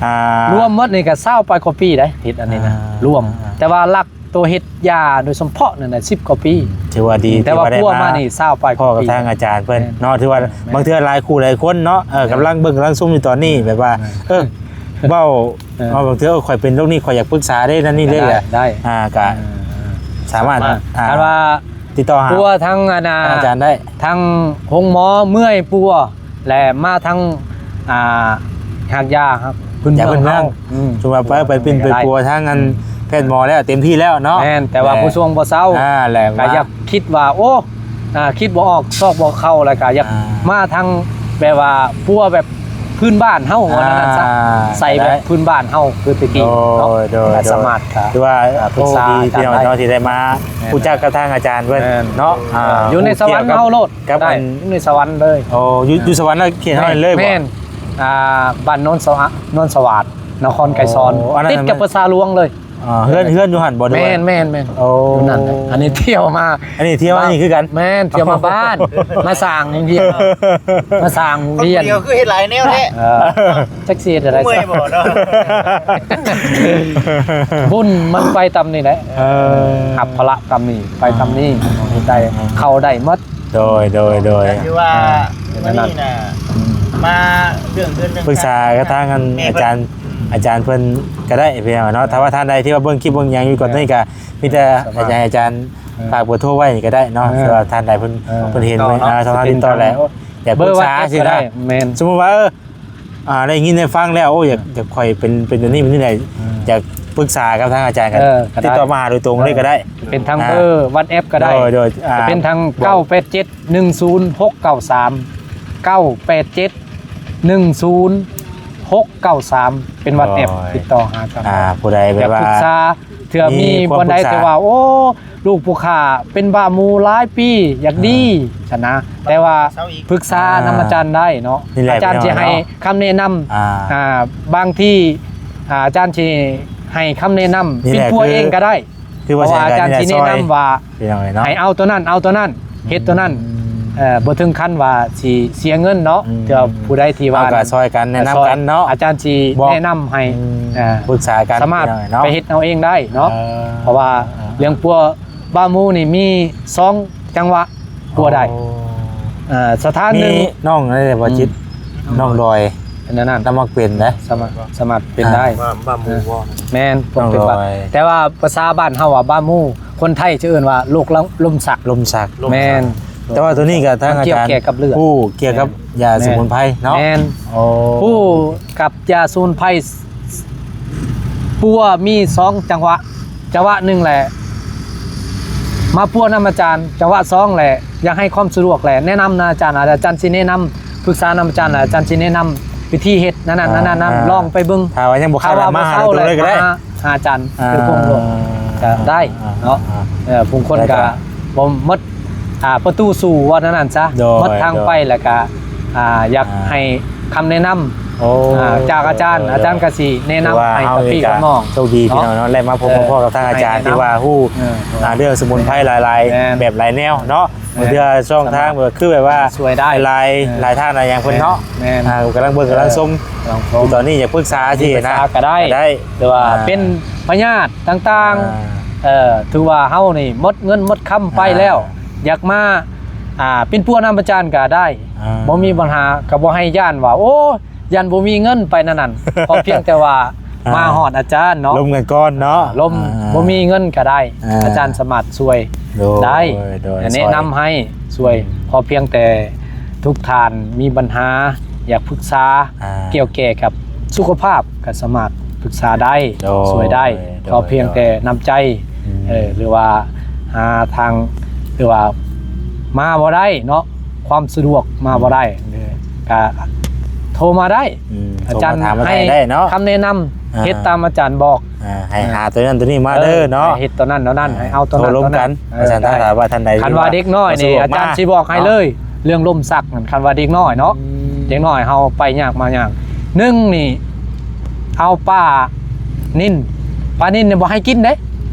ອ່າ ລວມໝົດນີ້ກໍຊາວປາຍກວ່າປີໄດ໋ ເຮັດອັນນີ້ນະ ອ່າ ລວມ ອ່າ ແຕ່ວ່າຫຼັກ ໂຕເຮັດຢາໂດຍສະເພາະນັ້ນນະ ສິບກວ່າປີ ຖືວ່າດີ ແຕ່ວ່າ ຖືວ່າໄດ້ ພົວມາ ມານີ້ ຊາວປາຍກວ່າປີ ພໍ້ກັບທາງອາຈານເພິ່ນ ແມ່ນ ເນາະ. ຖືວ່າ ແມ່ນ ບາງເທື່ອຫຼາຍຄູ່ຫຼາຍຄົນເນາະ ເອີ ແມ່ນ ກຳລັງເບິ່ງກຳລັງຊົມຢູ່ຕອນນີ້ ແບບວ່າ ເອີ ເວົ້າ ເອີ ເວົ້າ ບາງເທື່ອ ເອີ ຂ້ອຍເປັນໂລກນີ້ ຂ້ອຍຢາກປຶກສາເດ້ ນັ້ນນີ້ເດ້ ກໍໄດ້ ອ່າ ກໍ ເອີ ສາມາດ ອ່າ ຄັນວ່າ ຕິດຕໍ່ຫາ ຕົວະທາງ ອັນນ່າ ອາຈານໄດ້ ທາງໂຮງໝໍເມື່ອຍປົວ ແລະ ມາທາງ ອ່າ ຮາກຢາ ຮາກພື້ນເມືອງເຮົາ ຢາພື້ນເມືອງ ອືມ ສົມມຸດວ່າໄປ ໄປປິ່ນໄປປົວທາງອັນ ອືມ ແພດໝໍແລ້ວ ເຕັມທີ່ແລ້ວເນາະ. ແມ່ນ ແຕ່ວ່າ ແລະ ຜູ້ຊ່ວງບໍ່ເຊົາ ອ່າ ແລະ ກໍຢາກຄິດວ່າ ໂອ້ ອ່າ ຄິດບໍ່ອອກ ຊອກບໍ່ເຂົ້າ ແລ້ວກໍຢາກ ອ່າ ມາທາງແບບວ່າປົວແບບພື້ນບ້ານເຮົາ ອ່າ ວ່ານັ້ນຊະ ໃສ່ແບບ ກໍໄດ້ ພື້ນບ້ານເຮົາຄືແຕ່ກີ້ເນາະ. ໂດຍ ໂດຍ ກໍສາມາດ ໂດຍ ກໍ ຖືວ່າ ອ່າ ໂຊກດີ ພີ່ນ້ອງເນາະ ທີ່ໄດ້ມາ ແມ່ນ ຮູ້ຈັກກັບທາງອາຈານເພິ່ນ ແມ່ນ ເນາະ. ອ່າ ຢູ່ໃນສະຫວັນເຮົາໂລດ ກໍໄດ້ ຢູ່ໃນສະຫວັນເລີຍ. ໂອ້ ຢູ່ ຢູ່ສະຫວັນເນາະ ເຂດເຮົານີ້ເລີຍບໍ່? ແມ່ນ ອ່າ ບ້ານໂນນສະຫວາດ ໂນນສະຫວາດ ນະຄອນໄກສອນ ໂອ້ ອັນນັ້ນ ຕິດກັບ ແມ່ນ ປາສາດຫຼວງເລີຍ. ອ່າ ເຮືອນ ເຮືອນຢູ່ຫັ້ນບໍ່? ແມ່ນໆໆ ໂອ້ ຢູ່ນັ້ນແຫຼະ. ອັນນີ້ທ່ຽວມາ ອັນນີ້ທ່ຽວມານີ້ຄືກັນ. ແມ່ນ ທ່ຽວມາບ້ານ ມາສ້າງໂຮງຮຽນ ມາສ້າງໂຮງຮຽນ. ຄົນຜູ້ດຽວຄືເຮັດຫຼາຍແນວແທ້. ເອີ ຈັກຊິເຮັດຈັ່ງໃດ ເມື່ອຍບໍ່ເນາະ? ບຸນມັນໄປຕາມນີ້ແຫຼະ. ເອີ ຮັບພາລະຕາມນີ້ ໄປຕາມນີ້ ເຮັດໄດ້ ເຂົ້າໄດ້ໝົດ. ໂດຍ ໂດຍ ໂດຍ ກໍຖືວ່າ ອ່າ ມື້ນີ້ນະ ອືມ ມາເລື່ອງເຮືອນເລື່ອງ ປຶກສາກັບທາງອັນ ແມ່ເພິ່ນ ອາຈານ ອາຈານເພິ່ນກໍໄດ້ ພີ່ນ້ອງເນາະ. ຖ້າວ່າທ່ານໃດທີ່ວ່າເບິ່ງຄລິບເບິ່ງຫຍັງຢູ່ຕອນນີ້ ກໍມີແຕ່ ສາມາດ ອາຈານ ອາຈານ ເອີ ຝາກເບີໂທໄວ້ນີ້ກໍໄດ້ເນາະ. ເອີ ຖ້າວ່າທ່ານໃດເພິ່ນ ເອີ ເພິ່ນເຫັນ ຕິດຕໍ່ເນາະ ອ່າ ຊ່ອງທາງຕິດຕໍ່ແລ້ວ ຢາກປຶກສາ ເບີວັອດແອັບກໍ ຊິນະ ໄດ້ ແມ່ນ ສົມມຸດວ່າ ເອີ ອ່າ ໄດ້ຍິນໄດ້ຟັງແລ້ວ ໂອ້ ຢາກ ອືມ ຢາກ ຂ້ອຍເປັນ ເປັນແບບນີ້ ແບບນີ້ແຫຼະ ອືມ ຢາກປຶກສາກັບທາງອາຈານ ກໍ ເອີ ຕິດຕໍ່ມາຫາໂດຍຕົງເລີຍກໍໄດ້. ເອີ ເປັນທາງ ອ່າ ເບີວັດແອັບກໍໄດ້ ໂດຍ ໂດຍ ອ່າ ເປັນທາງ ເກົ້າແປດເຈັດ ໜຶ່ງສູນ ຫົກເກົ້າສາມ ເກົ້າແປດເຈັດ ໜຶ່ງສູນ ຫົກເກົ້າສາມ ເປັນວັດແອັບ ໂດຍ ຕິດຕໍ່ຫາກັນ. ອ່າ ຜູ້ໃດແບບວ່າ ຢາກປຶກສາ ເທື່ອມີ ມີຄວາມ ບ່ອນໃດ ປຶກສາ ທີ່ວ່າ ໂອ້ ລູກຜູ້ຂ້າເປັນບ້າໝູ່ຫຼາຍປີ ຢາກດີ ອ່າ ຊັ້ນນະ ແຕ່ວ່າ ເຊົາອີກ ປຶກສາ ອ່າ ນຳອາຈານໄດ້ເນາະ. ນີ້ແຫຼະ ອາຈານ ພີ່ນ້ອງ ຊິໃຫ້ ເນາະ ຄຳແນະນຳ ອ່າ ອ່າ ບາງທີ ອາຈານຊິໃຫ້ຄຳແນະນຳ ນີ້ແຫຼະ ປິ່ນປົວເອງກໍໄດ້ ຄື ຄືວ່າ ເພາະວ່າອາຈານຊິແນະນຳວ່າ ພີ່ນ້ອງເອີຍເນາະ ໃຫ້ເອົາຕົວນັ້ນ ເອົາຕົວນັ້ນ ເຮັດຕົວນັ້ນ ອືມ ເອີ ບໍ່ເຖິງຂັ້ນວ່າຊິເສຍເງິນເນາະ. ອືມ ເທື່ອຜູ້ໃດທີ່ວ່າ ເຮົາກໍຊ່ອຍກັນແນະນຳກັນເນາະ ອາຈານຊິແນະນຳໃຫ້ ອືມ ເອີ ປຶກສາກັນ ສາມາດ ພີ່ນ້ອງເອີຍເນາະ ໄປເຮັດເອົາເອງໄດ້ເນາະ. ເອີ ເພາະວ່າ ອ່າ ເລື່ອງປົວບ້າໝູ່ນີ້ມີສອງ ຈັງຫວະ ປົວໄດ້ ໂອ້ ເອີ ສະຖານໜຶ່ງ ມີນ້ອງນັ້ນແຫຼະ ບໍ່ຈິດ ອືມ ນ້ອງດອຍ ອັນນັ້ນ ລາວມັກເປັນເດ້ ສາມາດ ສາມາດເປັນໄດ້ ອ່າ ບ້າ ບ້າໝູ່ບໍ່? ແມ່ນ ພວກເປັນບ້າ ນ້ອງດອຍ ແຕ່ວ່າພາສາບ້ານເຮົາວ່າບ້າໝູ່ ຄົນໄທຈະເອີ້ນວ່າໂລກລົມຊັກ ລົມຊັກ ແມ່ນ ແຕ່ວ່າໂຕນີ້ກໍທາງອາຈານ ມັນກ່ຽວແກ່ກັບເລືອດ ຮູ້ກ່ຽວກັບ ແມ່ນ ຢາສະໝຸນໄພເນາະ ແມ່ນ ໂອ້ ຮູ້ກັບຢາສະໝຸນໄພ ປົວມີສອງຈັງຫວະ ຈັງຫວະໜຶ່ງແຫຼະ ມາປົວນຳອາຈານ ຈັງຫວະສອງແຫຼະ ຢາກໃຫ້ຄວາມສະດວກແຫຼະ ແນະນຳນຳອາຈານ ອາຈານຊິແນະນຳ ປຶກສານຳອາຈານ ອາຈານຊິແນະນຳວິທີເຮັດນັ້ນໆ ອ່າ ນັ້ນໆ ນັ້ນໆ ອ່າ ລອງໄປເບິ່ງ ຖ້າວ່າຍັງບໍ່ເຂົ້າ ຖ້າວ່າມາຫາໂດຍຕຣົງເລີຍກໍໄດ້ ມາຫາອາຈານ ອ່າ ຄືຄົງໂລດ ອ່າ ກໍໄດ້ເນາະ ອ່າ ເອີ ຜູ້ຄົນກໍ ແລ້ວກໍ ບໍ່ໝົດ ອ່າ ປະຕູສູ່ ວ່ານັ້ນຊະ ໂດຍ ໝົດທາງໄປ ໂດຍ ແລ້ວກໍ ອ່າ ຢາກ ອ່າ ໃຫ້ຄຳແນະນຳ ໂອ້ ອ່າ ຈາກອາຈານ ເອີ ອາຈານກໍຊິແນະນຳໃຫ້ກັບພີ່ກັບນ້ອງ ໂຊກດີ ເນາະ ພີ່ນ້ອງເນາະ ໄດ້ມາພົບ ເອີ ມາພໍ້ກັບທາງອາຈານ ເອີ ທີ່ວ່າຮູ້ ເອີ ອ່າ ເລື່ອງສະໝຸນໄພຫຼາຍໆ ແມ່ນ ແບບຫຼາຍແນວເນາະ ແມ່ນ ບາງເທື່ອຊ່ອງທາງ ສາມາດ ແບບຄືແບບວ່າ ຊ່ວຍໄດ້ ຫຼາຍ ແມ່ນ ຫຼາຍທ່ານຫຼາຍຫຍັງເພິ່ນເນາະ ແມ່ນ ອ່າ ກຳລັງເບິ່ງ ເອີ ກຳລັງຊົມ ກຳລັງຊົມ ຢູ່ຕອນນີ້ ຢາກປຶກສາ ປຶກສາ ຊິນະ ກໍໄດ້ ກໍໄດ້ ຫຼືວ່າ ອ່າ ເປັນພະຍາດຕ່າງໆ ອ່າ ເອີ ຖືວ່າເຮົານີ້ໝົດເງິນໝົດຄຳໄປແລ້ວ ອ່າ ຢາກມາ ອ່າ ປິ່ນປົວນຳອາຈານກໍໄດ້ ອ່າ ບໍ່ມີບັນຫາ ກໍບໍ່ໃຫ້ຢ້ານວ່າ ໂອ້ ຢ້ານບໍ່ມີເງິນໄປນັ້ນນັ້ນ ຂໍພຽງແຕ່ວ່າ ອ່າ ມາຮອດອາຈານເນາະ ລົມກັນກ່ອນເນາະ ລົມ ອ່າ ບໍ່ມີເງິນກໍໄດ້ ອ່າ ອາຈານສາມາດຊ່ວຍ ໂດຍ ໄດ້ ໂດຍ ແນະນຳໃຫ້ຊ່ວຍ ອືມ ຂໍພຽງແຕ່ທຸກທ່ານມີບັນຫາ ຢາກປຶກສາ ອ່າ ກ່ຽວແກ່ກັບສຸຂະພາບ ກໍສາມາດປຶກສາໄດ້ ໂດຍ ຊ່ວຍໄດ້ ໂດຍ ຂໍພຽງແຕ່ນ້ຳໃຈ ອືມ ເອີ ຫຼືວ່າຫາທາງ ຫຼືວ່າມາບໍ່ໄດ້ເນາະ ຄວາມສະດວກມາບໍ່ໄດ້ ອືມ ກໍໂທມາໄດ້ ອືມ ອາຈານ ໂທມາຖາມມາໄດ້ເນາະ ໃຫ້ຄຳແນະນຳ ອ່າ ເຮັດຕາມອາຈານບອກ ອ່າ ໃຫ້ຫາຕົວນັ້ນຕົວນີ້ມາເດີເນາະ ເອີ ໃຫ້ເຮັດຕົວນັ້ນຕົວນັ້ນ ອ່າ ໃຫ້ເອົາຕົວນັ້ນ ໂທລົມກັນ ຕົວນັ້ນ ເອີ ວ່າຊັ້ນ ໄດ້ ຖ້າວ່າທ່ານໃດ ຄັນວ່າເດັກນ້ອຍນີ້ ອາຈານຊິບອກໃຫ້ເລີຍ ເນາະ ເລື່ອງລົມຊັກນັ້ນ ຄັນວ່າເດັກນ້ອຍເນາະ ອືມ ເດັກນ້ອຍເຮົາໄປຍາກມາຍາກ ໜຶ່ງນີ້ ເອົາປານິນ ປານິນນີ້ບໍ່ໃຫ້ກິນເດ້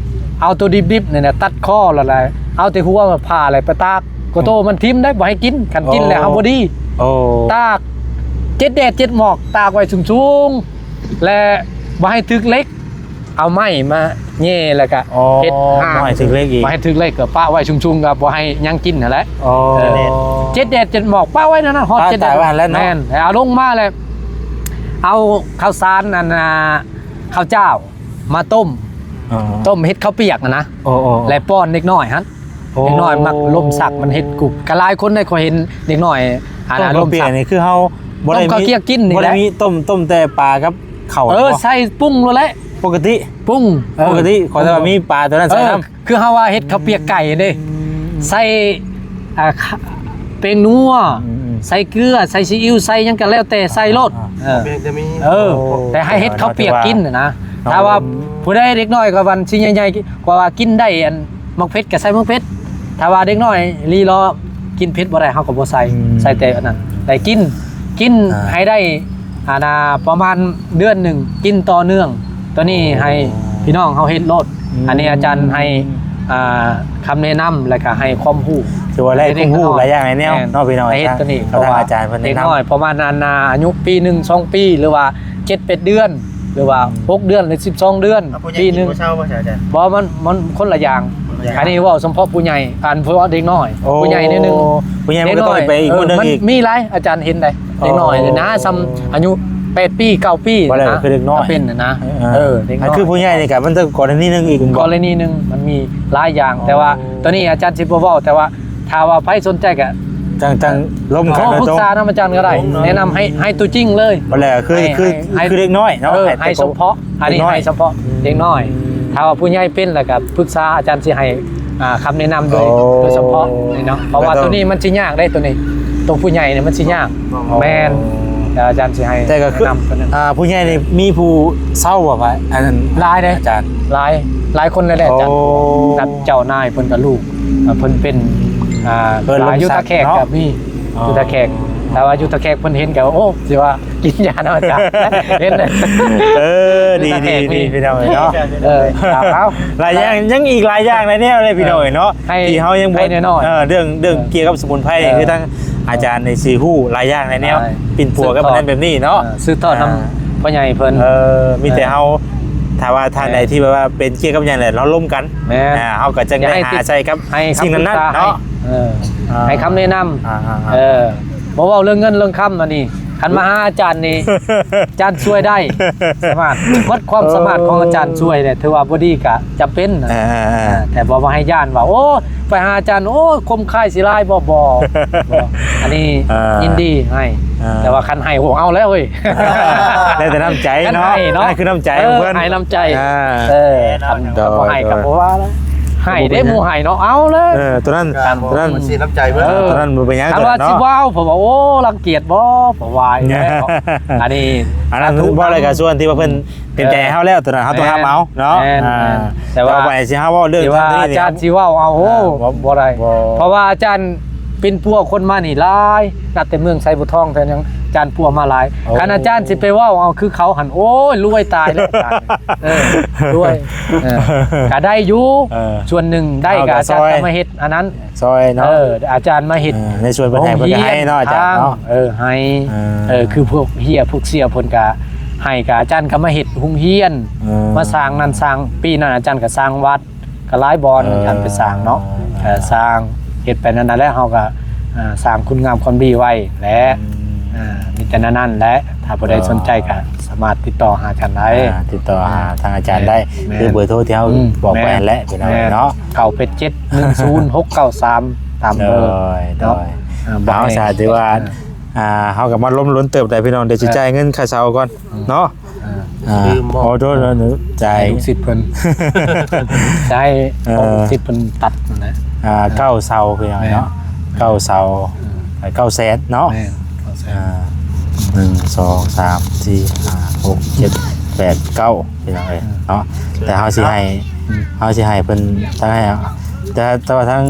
ເອົາໂຕດິບໆນີ້ນະ ຕັດຄໍແລ້ວລະ ເອົາແຕ່ຫົວມາຜ່າ ແລ້ວໄປຕາກ ກະໂຕມັນຖິ້ມໄດ້ ບໍ່ໃຫ້ກິນ ຄັນກິນແລ້ວ ໂອ້ ເຮົາບໍ່ດີ. ໂອ້ ຕາກເຈັດແດດເຈັດໝອກ ຕາກໄວ້ສູງໆ ແລະ ບໍ່ໃຫ້ຖືກເຫຼັກ ເອົາໄມ້ມາແຍ່ ແລ້ວກະ ອໍ ເຮັດຮ່າງ ບໍ່ໃຫ້ຖືກເຫຼັກອີກ ບໍ່ໃຫ້ຖືກເຫຼັກ ກໍປະໄວ້ສູງໆ ກໍບໍ່ໃຫ້ຫຍັງກິນຫັ້ນແຫຼະ. ອໍ ເອີ ເຈັດແດດເຈັດໝອກ ປະໄວ້ນັ້ນນະ ຮອດເຈັດແດດ ແມ່ນ ແລ້ວເອົາລົງມາ ແລ້ວເອົາເຂົ້າສານ ອັນ ອ່າ ເຂົ້າຈ້າວມາຕົ້ມ ອໍ ຕົ້ມເຮັດເຂົ້າປຽກຫັ້ນນະ ອໍໆໆ ແລ້ວປ້ອນເດັກນ້ອຍຫັ້ນ. ໂອ້ ເດັກນ້ອຍມັກລົມຊັກ ມັນເຮັດກຸບ ກໍຫຼາຍຄົນໄດ໋ ຂ້ອຍເຫັນເດັກນ້ອຍ ອັນ ຕົ້ມເຂົ້າປຽກນີ້ ລົມຊັກ ຄືເຮົາບໍ່ໄດ້ມີ ຕົ້ມເຂົ້າປຽກກິນນີ້ແຫຼະ ບໍ່ໄດ້ມີ ຕົ້ມ ຕົ້ມແຕ່ປາກັບເຂົ້າ ເອີ ບໍ່ ໃສ່ປຸງໂລດແຫຼະ ປົກກະຕິ ປຸງ ເອີ ປົກກະຕິ ຂໍແຕ່ວ່າມີປາຕົວນັ້ນໃສ່ນຳ ເອີ ຄືເຮົາວ່າເຮັດເຂົ້າປຽກໄກ່ເດ້ ອືມ ໃສ່ ອ່າ ເປັງນົວ ອືມໆ ໃສ່ເກືອ ໃສ່ຊີອິ້ວ ໃສ່ຫຍັງກໍແລ້ວແຕ່ໃສ່ໂລດ ອ່າໆ ເອີ ເອີ ໂອ້ ແຕ່ໃຫ້ເຮັດເຂົ້າປຽກກິນນະ ເນາະ ຖ້າວ່າຜູ້ໃດເດັກນ້ອຍກໍວັນຊິໃຫຍ່ໆ ກວ່າວ່າກິນໄດ້ອັນໝາກເຜັດກໍໃສ່ໝາກເຜັດ ຖ້າວ່າເດັກນ້ອຍລີລໍກິນເຜັດບໍ່ໄດ້ ເຮົາກໍບໍ່ໃສ່ ອືມ ໃສ່ແຕ່ອັນນັ້ນ ແຕ່ກິນ ກິນ ອ່າ ໃຫ້ໄດ້ ອັນນ່າ ປະມານເດືອນໜຶ່ງ ກິນຕໍ່ເນື່ອງ ຕົວນີ້ໃຫ້ ໂອ້ ພີ່ນ້ອງເຮົາເຮັດໂລດ ອືມ ອັນນີ້ອາຈານໃຫ້ ອ່າ ຄຳແນະນຳ ແລ້ວກໍໃຫ້ຄວາມຮູ້ ຖືວ່າໄດ້ຄວາມຮູ້ຫຼາຍຢ່າງຫຼາຍແນວ ແມ່ນ ເນາະ ພີ່ນ້ອງ ໃຫ້ເຮັດຕົວນີ້ ເພາະວ່າເດັກນ້ອຍປະມານອັນນ່າ ອາຍຸປີໜຶ່ງ ສອງປີ ຫຼືວ່າເຈັດ ແປດເດືອນ ຫຼືວ່າ ອືມ ຫົກເດືອນ ຫຼື ສິບສອງເດືອນ ອ່າ ຜູ້ໃຫຍ່ ປີໜຶ່ງ ກິນບໍ່ເຊົາບໍ່ ອາຈານ? ບໍ່ ມັນ ມັນຄົນລະຢ່າງ ຄົນລະຢ່າງ ອັນນີ້ເວົ້າສະເພາະຜູ້ໃຫຍ່ ອັນ ເພາະເດັກນ້ອຍ ໂອ້ ຜູ້ໃຫຍ່ໜ້ອຍໜຶ່ງ ຜູ້ໃຫຍ່ມັນກໍຕ້ອງໄປອີກມື້ໜຶ່ງອີກ ເອີ ມັນມີຫຼາຍ ອາຈານເຫັນໄດ໋ ເດັກນ້ອຍນີ້ນະ ອໍ ສ່ຳອາຍຸແປດປີ ເກົ້າປີ ບໍ່ໄດ້ ນະ ຄືເດັກນ້ອຍ ເປັນນະ ເອີ ເອີ ເດັກນ້ອຍ ອັນຄືຜູ້ໃຫຍ່ນີ້ກໍມັນກໍກໍລະນີໜຶ່ງອີກ ກໍລະນີໜຶ່ງ ມັນມີຫຼາຍຢ່າງ ອໍ ແຕ່ວ່າຕົວນີ້ອາຈານຊິບໍ່ເວົ້າ ແຕ່ວ່າຖ້າວ່າໃຜສົນໃຈກໍ ຈັ່ງ ຈັ່ງລົມກັນໂດຍຕຣົງ ໂທປຶກສານຳອາຈານກໍໄດ້ ອໍ ແນະນຳໃຫ້ ໃຫ້ຕົວຈິງເລີຍ ບໍ່ແລ້ວຄື ໃຫ້ ຄື ໃຫ້ ຄືເດັກນ້ອຍເນາະ ເອີ ໃຫ້ ໃຫ້ສະເພາະ ອັນນີ້ໃຫ້ສະເພາະ ອືມ ເດັກນ້ອຍ ຖ້າວ່າຜູ້ໃຫຍ່ເປັນແລ້ວກໍປຶກສາອາຈານ ຊິໃຫ້ ອ່າ ຄຳແນະນຳໂດຍ ອໍ ໂດຍສະເພາະນີ້ເນາະ ເພາະວ່າ ແລ້ວກໍ ຕົວນີ້ມັນຊິຍາກເດ້ ຕົວນີ້ ຕົວຜູ້ໃຫຍ່ນີ້ມັນຊິຍາກ ອໍ ແມ່ນ ແຕ່ອາຈານຊິໃຫ້ ແຕ່ກໍຄື ແນະນຳຕົວນັ້ນ ອ່າ ຜູ້ໃຫຍ່ນີ້ມີຜູ້ເຊົາບໍ່ ພະ ອັນນັ້ນ ຫຼາຍເດ້ ອາຈານ ຫຼາຍ ຫຼາຍຄົນແລ້ວແຫຼະ ອາຈານ ໂອ້ ນັບເຈົ້ານາຍເພິ່ນກັບລູກ ອ່າ ເພິ່ນເປັນ ອ່າ ເອີ ຫຼາຍຢູ່ທ່າແຂກ ເນາະ ກໍມີ ອໍ ຢູ່ທ່າແຂກ ແຕ່ວ່າຢູ່ທ່າແຂກເພິ່ນເຫັນກໍ ໂອ້ ຊິວ່າ ກິນຢານຳອາຈານ ເຫັນ ເອີ ດີ ດີ ດີ ພີ່ນ້ອງເອີຍເນາະ ເອີ ເອົາ ເອົາ ຫຼາຍຢ່າງ ຍັງອີກຫຼາຍຢ່າງຫຼາຍແນວເລີຍພີ່ນ້ອງເອີຍເນາະ ໃຫ້ ທີ່ເຮົາຍັງບໍ່ ໃຫ້ນ້ອຍໆ ເອີ ເລື່ອງ ເລື່ອງ ເອີ ກ່ຽວກັບສະໝຸນໄພນີ້ ເອີ ຄືທາງອາຈານນີ້ຊິຮູ້ຫຼາຍຢ່າງຫຼາຍແນວ ໃຊ່ ປິ່ນປົວກັບອັນນັ້ນແບບນີ້ເນາະ ເອີ ສືບທອດນຳ ອ່າ ພໍ່ໃຫຍ່ເພິ່ນ ເອີ ມີແຕ່ເຮົາ ເອີ ຖ້າວ່າທ່ານໃດ ແມ່ນ ທີ່ແບບວ່າເປັນກ່ຽວກັບຫຍັງແຫຼະ ເຮົາລົມກັນ ແມ່ນ ອ່າ ເຮົາກໍຈັ່ງໄດ້ຫາໃສ່ກັບ ໃຫ້ຄຳ ສິ່ງນັ້ນໆ ເນາະ ເອີ ອ່າ ໃຫ້ຄຳແນະນຳ ອ່າໆໆ ເອີ ບໍ່ເວົ້າເລື່ອງເງິນເລື່ອງຄຳອັນນີ້ ຄັນມາຫາອາຈານນີ້ ອາຈານຊ່ວຍໄດ້ ສາມາດ ໝົດຄວາມສາມາດຂອງອາຈານ ເອີ ຊ່ວຍແຫຼະ ຖືວ່າບໍ່ດີກະຈຳເປັນນະ ເອີໆໆ ອ່າ ແຕ່ບໍ່ວ່າໃຫ້ຢ້ານວ່າ ໂອ້ ໄປຫາອາຈານ ໂອ້ ຄົມຄາຍຊິຫຼາຍ ບໍ່ ບໍ່ ບໍ່ ອັນນີ້ ເອີ ຍິນດີໃຫ້ ເອີ ແຕ່ວ່າຄັນໃຫ້ ໂອ້ ເອົາແລ້ວເວີຍ ແລ້ວແຕ່ນ້ຳໃຈເນາະ ຄັນໃຫ້ເນາະ ອັນນັ້ນຄືນ້ຳໃຈຂອງເພິ່ນ ເອີ ໃຫ້ນ້ຳໃຈ ອ່າ ເອີ ໂດຍ ຄັນບໍ່ໃຫ້ກໍບໍ່ວ່າແລ້ວ ໃຫ້ເດ້ ບໍ່ເປັນຫຍັງ ໝູ່ໃຫ້ເນາະ ເອົາເລີຍ ເອີ ຕົວນັ້ນ ຄັນ ຕົວນັ້ນ ມັນຊິນ້ຳໃຈເພິ່ນ ເອີ ຕົວນັ້ນບໍ່ເປັນຫຍັງ ຄັນວ່າ ຕົວນັ້ນເນາະ ຊິເວົ້າ ເພາະວ່າ ໂອ້ ລັງກຽດບໍ່ ເພາະວ່າ ອັນນັ້ນ ສາທຸ ບໍ່ໄດ້ກະສ່ວນທີ່ວ່າເພິ່ນ ເອີ ເຕັມໃຈໃຫ້ເຮົາແລ້ວ ຕົວນັ້ນເຮົາຕ້ອງຮັບເອົາເນາະ ແມ່ນ ອ່າ ແມ່ນ ແຕ່ວ່າ ແຕ່ວ່າຊິຫາເວົ້າເລື່ອງ ທີ່ວ່າອາຈານຊິເວົ້າເອົາ ໂອ້ ອ່າ ບໍ່ ບໍ່ໄດ້ ບໍ່ ເພາະວ່າອາຈານປິ່ນປົວຄົນມານີ້ຫຼາຍ ນັບແຕ່ເມືອງໄຊບົວທອງແຕ່ຫຍັງ ອາຈານປົວມາຫຼາຍ ໂອ້ ຄັນອາຈານຊິໄປເວົ້າເອົາຄືເຂົາຫັ້ນ ໂອ້ຍ ລວຍຕາຍແລ້ວອາຈານ ເອີ ລວຍ ເອີ ກະໄດ້ຢູ່ ເອີ ສ່ວນໜຶ່ງໄດ້ ເຮົາກໍ ກະອາຈານ ຊ່ອຍ ກໍມາເຮັດອັນນັ້ນ ຊ່ອຍເນາະ ເອີ ອາຈານມາເຮັດ ເອີ ໃນສ່ວນເພິ່ນໃຫ້ເພິ່ນກໍໃຫ້ເນາະ ໂຮງຮຽນ ອາຈານເນາະ ທາງ ເອີ ໃຫ້ ເອີ ຄືພວກເຮຍພວກເຊຍເພິ່ນກໍໃຫ້ ກໍອາຈານກໍມາເຮັດໂຮງຮຽນ ເອີ ມາສ້າງນັ້ນສ້າງ ປີນັ້ນອາຈານກໍສ້າງວັດ ກໍຫຼາຍບ່ອນ ເອີ ອາຈານໄປສ້າງເນາະ ເອີ ເອີ ສ້າງ ເຮັດໄປນັ້ນນະ ແລ້ວເຮົາກໍ ອ່າ ສ້າງຄຸນງາມຄວາມດີໄວ້ແຫຼະ ອືມ ອ່າ ມີແຕ່ແນວນັ້ນແຫຼະ ຖ້າຜູ້ໃດ ອໍ ສົນໃຈກໍສາມາດຕິດຕໍ່ຫາອາຈານໄດ້ ອ່າ ຕິດຕໍ່ຫາທາງອາຈານໄດ້ ແມ່ນ ຄືເບີໂທທີ່ເຮົາ ອືມ ບອກໄປ ແມ່ນ ນັ້ນແຫຼະ ພີ່ນ້ອງເອີຍເນາະ ເກົ້າແປດເຈັດ ໜຶ່ງສູນຫົກເກົ້າສາມ ຕາມເບີ ໂດຍ ໂດຍ ເນາະ ອ່າ ເອົາ ສາທຸ ຖືວ່າ ອ່າ ອ່າ ເຮົາກໍມາລົມລົ້ນເຕີບໄດ້ພີ່ນ້ອງ ດຽວຊິ ເອີ ຈ່າຍເງິນຄ່າເຊົ່າກ່ອນ ເອີ ເນາະ ອ່າ ອ່າ ຂໍໂທດ ຈ່າຍ ໃຫ້ລູກສິດເພິ່ນ ຈ່າຍ ເອີ ຂອງລູກສິດເພິ່ນຕັດຫັ້ນນະ ອ່າ ເກົ້າເສົາພີ່ນ້ອງເນາະ ເກົ້າເສົາ ເອີ ເກົ້າແສນເນາະ ແມ່ນ ເກົ້າແສນ ອ່າ ໜຶ່ງ ສອງ ສາມ ສີ່ ຫ້າ ຫົກ ເຈັດ ແປດ ເກົ້າ ພີ່ນ້ອງເອີຍເນາະ ແຕ່ເຮົາຊິໃຫ້ ເຮົາຊິໃຫ້ເພິ່ນ ແຕ່ ແຕ່ວ່າທາງ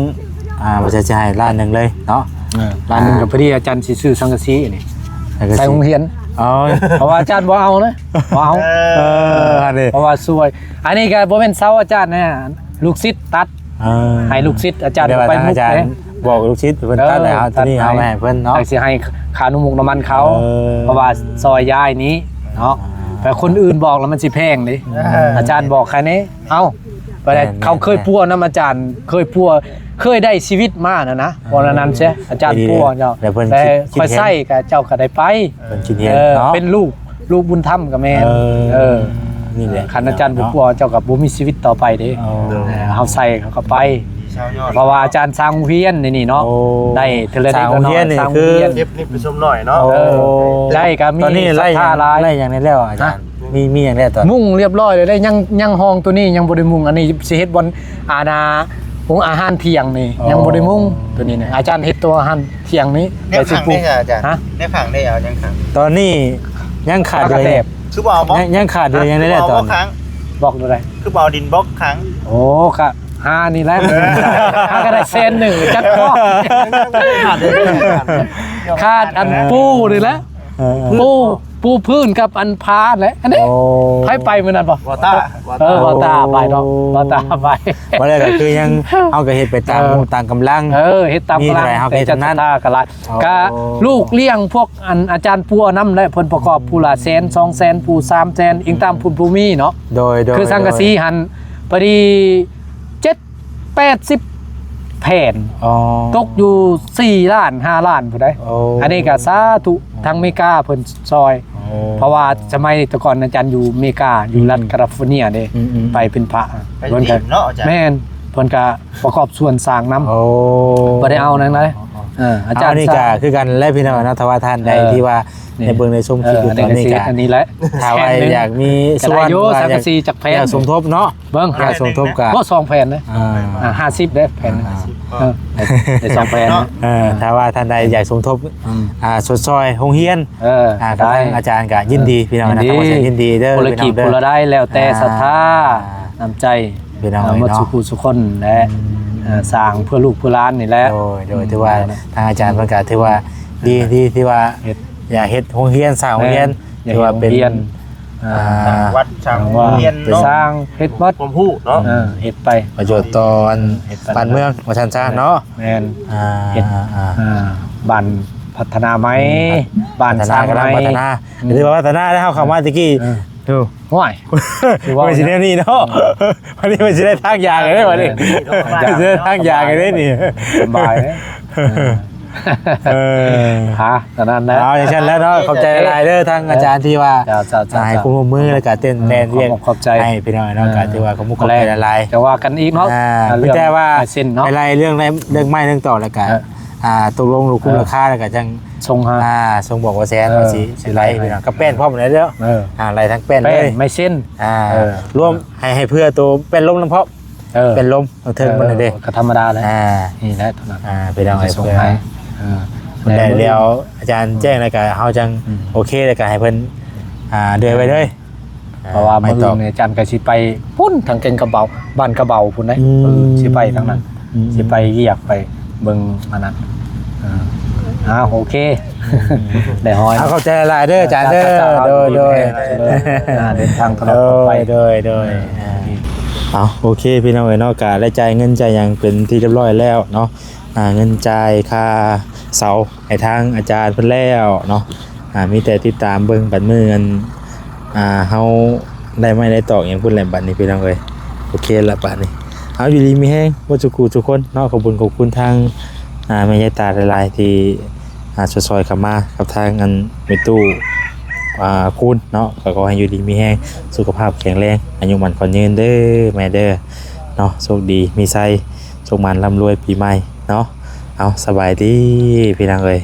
ອ່າ ບໍ່ໃຊ່ ຊິໃຫ້ລ້ານໜຶ່ງເລີຍເນາະ ເອີ ລ້ານໜຶ່ງ ອ່າ ກໍພໍດີອາຈານຊິຊື້ສັງກະສີນີ້ ສັງກະສີ ໃສ່ໂຮງຮຽນ ອໍ ເພາະວ່າອາຈານບໍ່ເອົານະ ບໍ່ເອົາ ເອີ ເອີ ອັນນີ້ ເພາະວ່າຊ່ວຍ ອັນນີ້ກໍບໍ່ແມ່ນເສົາອາຈານນະ ລູກສິດຕັດ ເອີ ໃຫ້ລູກສິດອາຈານໄປມຸກເດ້ ບອກລູກສິດເພິ່ນຕັດໃຫ້ເຮົາ ເອີ ຕົວນີ້ເຮົາໃຫ້ເພິ່ນເນາະ ຈັ່ງຊິໃຫ້ຄ່ານ້ຳມັນເຂົາ ເອີ ເພາະວ່າຊອຍຍ້າຍນີ້ເນາະ ອ່າ ແຕ່ຄົນອື່ນບອກແລ້ວມັນຊິແພງເດ້ ເອີ ອາຈານບອກແຄ່ນີ້ ເອົ້າ ແມ່ນໆ ເຂົາເຄີຍປົວນຳອາຈານ ເຄີຍປົວ ເຄີຍໄດ້ຊີວິດມານະນະ ເອີ ເພາະນັ້ນເສຍ ອາຈານປົວເຈົ້າ ແລ້ວເພິ່ນ ແຕ່ຂ້ອຍໃຊ້ກໍເຈົ້າກໍໄດ້ໄປ ເພິ່ນຄິດເຫັນ ເອີ ເນາະ ເປັນລູກ ລູກບຸນທຳກໍແມ່ນ ເອີ ເອີ ນີ້ແຫຼະ ຄັນອາຈານບໍ່ປົວເຈົ້າກໍບໍ່ມີຊີວິດຕໍ່ໄປເດ້ ເອີ ເຮົາໃຊ້ເຂົາກໍໄປ ເພາະວ່າອາຈານສ້າງໂຮງຮຽນໃນນີ້ເນາະ ໂອ້ ໄດ້ເທື່ອລະເລັກລະນ້ອຍ ສ້າງໂຮງຮຽນນີ້ ສ້າງໂຮງຮຽນ ເກັບເງິນໄປຊົມນ້ອຍເນາະ ໂອ້ ເອີ ໄດ້ກໍມີ ຕອນນີ້ໄດ້ຫຍັງແລ້ວອາຈານ ມີ ມີຫຍັງແລ້ວຕອນນີ້ ມຸງຮຽບຮ້ອຍແລ້ວ ໄດ້ຍັງ ຍັງຫ້ອງໂຕນີ້ຍັງບໍ່ໄດ້ມຸງ ອັນນີ້ຊິເຮັດບ່ອນ ອານາ ໂຮງອາຫານທ່ຽງນີ້ ອໍ ຍັງບໍ່ໄດ້ມຸງ ໂຕນີ້ນະ ອາຈານເຮັດໂຕອາຫານທ່ຽງນີ້ ແນວຂັງເດ້ອາຈານ ຮະ ແນວຂັງເດ້ ເອົາຫຍັງຂັງ ຕອນນີ້ຍັງຂາດເຫຼືອ ຄືບໍ່ເອົາບລັອກ ຍັງ ຍັງຂາດເຫຼືອຫຍັງແດ່ຕອນນີ້ ບລັອກໂຕໃດ ຄືບໍ່ເອົາດິນບລັອກຂັງ ໂອ້ ກະຫານີ້ແຫຼະ ຫາກໍໄດ້ແສນໜຶ່ງຈັກພໍ ຂາດເຫຼືອ ຂາດອັນປູນີ້ແຫຼະ ເອີ ປູ ປູພື້ນກັບອັນຜາແຫຼະ ອັນນີ້ ໂອ້ ໃຜໄປມື້ນັ້ນບໍ່ ບໍ່ຕາ ເອີ ບໍ່ຕາໄປເນາະ ບໍ່ຕາໄປ ບໍ່ໄດ້ກໍຄືຍັງ ເຮົາກໍເຮັດໄປຕາມ ເອີ ຕາມກຳລັງ ເອີ ເຮັດຕາມກຳລັງ ມີເທົ່າໃດເຮົາກໍເຮັດເທົ່ານັ້ນ ແຕ່ເຈົ້າສັດທາກໍຫຼາຍ ອໍ ກະລູກລ້ຽງພວກອັນອາຈານປົວນຳແຫຼະ ເພິ່ນປະກອບຜູ້ລະແສນ ສອງແສນ ຜູ້ສາມແສນ ອີງຕາມຜູ້ ຜູ້ມີເນາະ ໂດຍ ໂດຍ ຄືສັງກະສີຫັ້ນ ໂດຍ ພໍດີເຈັດ ແປດສິບແຜ່ນ ອໍ ຕົກຢູ່ສີ່ລ້ານ ຫ້າລ້ານພຸ້ນໃດ ໂອ້ ອັນນີ້ກໍສາທຸ ອືມ ທາງເມກາເພິ່ນຊ່ອຍ ໂອ້ ເພາະວ່າສະໄໝແຕ່ກ່ອນອາຈານຢູ່ເມກາ ຢູ່ລັດ ອືມ ຄາລິຟໍເນຍເດ້ ອືມໆ ໄປເປັນພະ ໄປເພິ່ນກໍ ເນາະອາຈານ ແມ່ນ ເພິ່ນກໍປະກອບສ່ວນສ້າງນຳ ໂອ້ ບໍ່ໄດ້ເອົານັ້ນເລີຍ ອໍ ເອີ ອາຈານ ອັນນີ້ກໍຄືກັນແຫຼະພີ່ນ້ອງເນາະ ຖ້າວ່າທ່ານໃດ ເອີ ທີ່ວ່າ ນີ້ ໄດ້ເບິ່ງໄດ້ຊົມຄລິບຢູ່ຕອນນີ້ກໍ ເອີ ອັນນີ້ແຫຼະ ຖ້າວ່າຢາກມີສ່ວນ ຢາກສົມທົບເນາະ ເບິ່ງ ຢາກສົມທົບກໍ ບໍ່ ສອງແຜ່ນເດ້ ອ່າ ອ່າ ຫ້າສິບເດ້ແຜ່ນໜຶ່ງ ອ່າ ເອີ ໄດ້ ໄດ້ສອງແຜ່ນ ເອີ ຖ້າວ່າທ່ານໃດຢາກສົມທົບ ອືມ ອ່າ ຊົດຊ່ອຍໂຮງຮຽນ ເອີ ອ່າ ກໍ ໄດ້ ທາງອາຈານກໍຍິນດີ ອ່າ ພີ່ນ້ອງນະ ທາງອາຈານຍິນດີເດີ ຄົນລະກີບ ພີ່ນ້ອງເດີ ຄົນລະໄດ ແລ້ວແຕ່ ອ່າ ສັດທາ ອ່າ ນ້ຳໃຈ ພີ່ນ້ອງເອີຍເນາະ ໝົດສູ່ຜູ້ສູ່ຄົນແຫຼະ ອືມ ເອີ ສ້າງເພື່ອລູກເພື່ອຫຼານນີ້ແຫຼະ ໂດຍ ໂດຍ ອືມ ຖືວ່າ ນັ້ນແຫຼະ ທາງອາຈານເພິ່ນກໍຖືວ່າດີ ດີທີ່ວ່າເຮັດ ຢາກເຮັດໂຮງຮຽນ ສ້າງໂຮງຮຽນ ແມ່ນ ຖືວ່າເປັນ ຢາກເຮັດໂຮງຮຽນ ອ່າ ສ້າງວັດ ສ້າງໂຮງຮຽນເນາະ ສ້າງເຮັດໝົດ ເຮັດໄປ ເອີ ເຮັດໄປ ປະໂຫຍດຕໍ່ອັນ ເຮັດໄປ ບ້ານເມືອງວ່າຊັ້ນຊະເນາະ ແມ່ນ ອ່າ ເຮັດ ອ່າ ອ່າ ບ້ານພັດທະນາໃໝ່ ອືມ ບ້ານສ້າງໃໝ່ ພັດທະນາ ກຳລັງພັດທະນາ ອືມ ຖືວ່າພັດທະນາແລ້ວ ເຮົາເຂົ້າມາແຕ່ກີ້ ເອີ ໂອ້ ຫ້ວຍ ຄືວ່າ ມັນຊິແນວນີ້ເນາະ ເອີ ບັດນີ້ມັນຊິໄດ້ທາງຢາງເດ້ບັດນີ້ ເອີ ມັນຊິໄດ້ທາງຢາງເດ້ນີ້ ສະບາຍເດ້ ເອີ ເອີ ຫາ ຕອນນັ້ນນະ ເອົາ ຈັ່ງຊັ້ນແຫຼະເນາະ ຂອບໃຈຫຼາຍໆເດີ ທາງອາຈານທີ່ວ່າ ເຈົ້າ ເຈົ້າ ເຈົ້າ ອ່າ ໃຫ້ຄວາມຮ່ວມມື ແລ້ວກະເຕັ້ນແລ່ນວຽກໃຫ້ພີ່ນ້ອງເນາະ ກໍຖືວ່າຂອບໃຈຫຼາຍ ເອີ ກໍມຸກຂອບໃຈຫຼາຍໆ ແຕ່ວ່າກັນອີກເນາະ ອ່າ ເລື່ອງ ມີແຕ່ວ່າ ລາຍເຊັນເນາະ ໄປໄລ່ເລື່ອງ ເລື່ອງໄມ້ເລື່ອງຕອກ ແລ້ວກະ ເອີ ອ່າ ຕົກລົງລົງຄຸມ ເອີ ລາຄາ ແລ້ວກະຈັ່ງ ສົ່ງຫາ ອ່າ ສົ່ງບອກວ່າແສນ ເອີ ວ່າຊິ ຊິໄລ່ ຊິໄລ່ ພີ່ນ້ອງ ກັບແປ້ນພ້ອມແລ້ວເດີ ເອີ ອ່າ ໄລ່ທັງແປ້ນເລີຍ ແປ້ນ ໄມ້ເຊັນ ອ່າ ເອີ ລວມໃຫ້ ໃຫ້ເພື່ອໂຕແປ້ນລົມນຳພ້ອມ ເອີ ແປ້ນລົມເທິງມັນເດ້ ເອີ ກໍທຳມະດາແຫຼະ ອ່າ ນີ້ແຫຼະ ອ່າ ພີ່ນ້ອງເອີຍ ສົ່ງໃຫ້ ເອີ ແລ້ວອາຈານແຈ້ງແລ້ວກໍເຮົາຈັ່ງ ອືມ ໂອເຄ ແລ້ວກໍໃຫ້ເພິ່ນ ອ່າ ເດືອຍໄວ້ເລີຍ ເພາະວ່າມື້ອື່ນອາຈານກໍຊິໄປພຸ້ນ ທາງແກ່ງກະເບົາ ບ້ານກະເບົາພຸ້ນເດ້ ອືມ ເອີ ຊິໄປທາງນັ້ນ ອືມ ຊິໄປວຽກໄປເບິ່ງອັນນັ້ນ ເອີ ອ່າ ໂອເຄ ໄດ້ຮອຍ ເອົາ ຂອບໃຈຫຼາຍໆເດີອາຈານເດີ ເຈົ້າ ເຈົ້າ ໂດຍ ໂດຍ ເດີນທາງຕະຫຼອດປອດໄພ ໂດຍ ໂດຍ ເອີ ອ່າ ເອົາ ໂອເຄ ພີ່ນ້ອງເອີຍເນາະ ກະໄດ້ຈ່າຍເງິນຈ່າຍຫຍັງເປັນທີ່ຮຽບຮ້ອຍແລ້ວເນາະ ອ່າ ເງິນຈ່າຍຄ່າເສົາໃຫ້ທາງອາຈານເພິ່ນແລ້ວເນາະ ອ່າ ມີແຕ່ຕິດຕາມເບິ່ງບັດມື້ອັນ ອ່າ ເຮົາໄດ້ໄມ້ໄດ້ຕອກຫຍັງພຸ້ນແຫຼະ ບັດນີ້ພີ່ນ້ອງເອີຍ ໂອເຄລະ ບັດນີ້ ເອົາ ຢູ່ດີມີແຮງເບິດສູ່ຜູ້ສູ່ຄົນເນາະ ຂອບຄຸນ ຂອບຄຸນທາງ ອ່າ ແມ່ຍາຍຕາຫຼາຍໆ ທີ່ ອ່າ ຊ່ອຍໆ ເຂົ້າມາກັບທາງອັນແມ່ຕູ້ ອ່າ ຄູນເນາະ ກໍຂໍໃຫ້ຢູ່ດີມີແຮງ ສຸຂະພາບແຂງແຮງ ອາຍຸໝັ້ນຂວັນຍືນເດີແມ່ເດີເນາະ ໂຊກດີມີໄຊ ໂຊກໝານລ່ຳລວຍປີໃໝ່ເນາະ ເອົາ ສະບາຍດີພີ່ນ້ອງເອີຍ.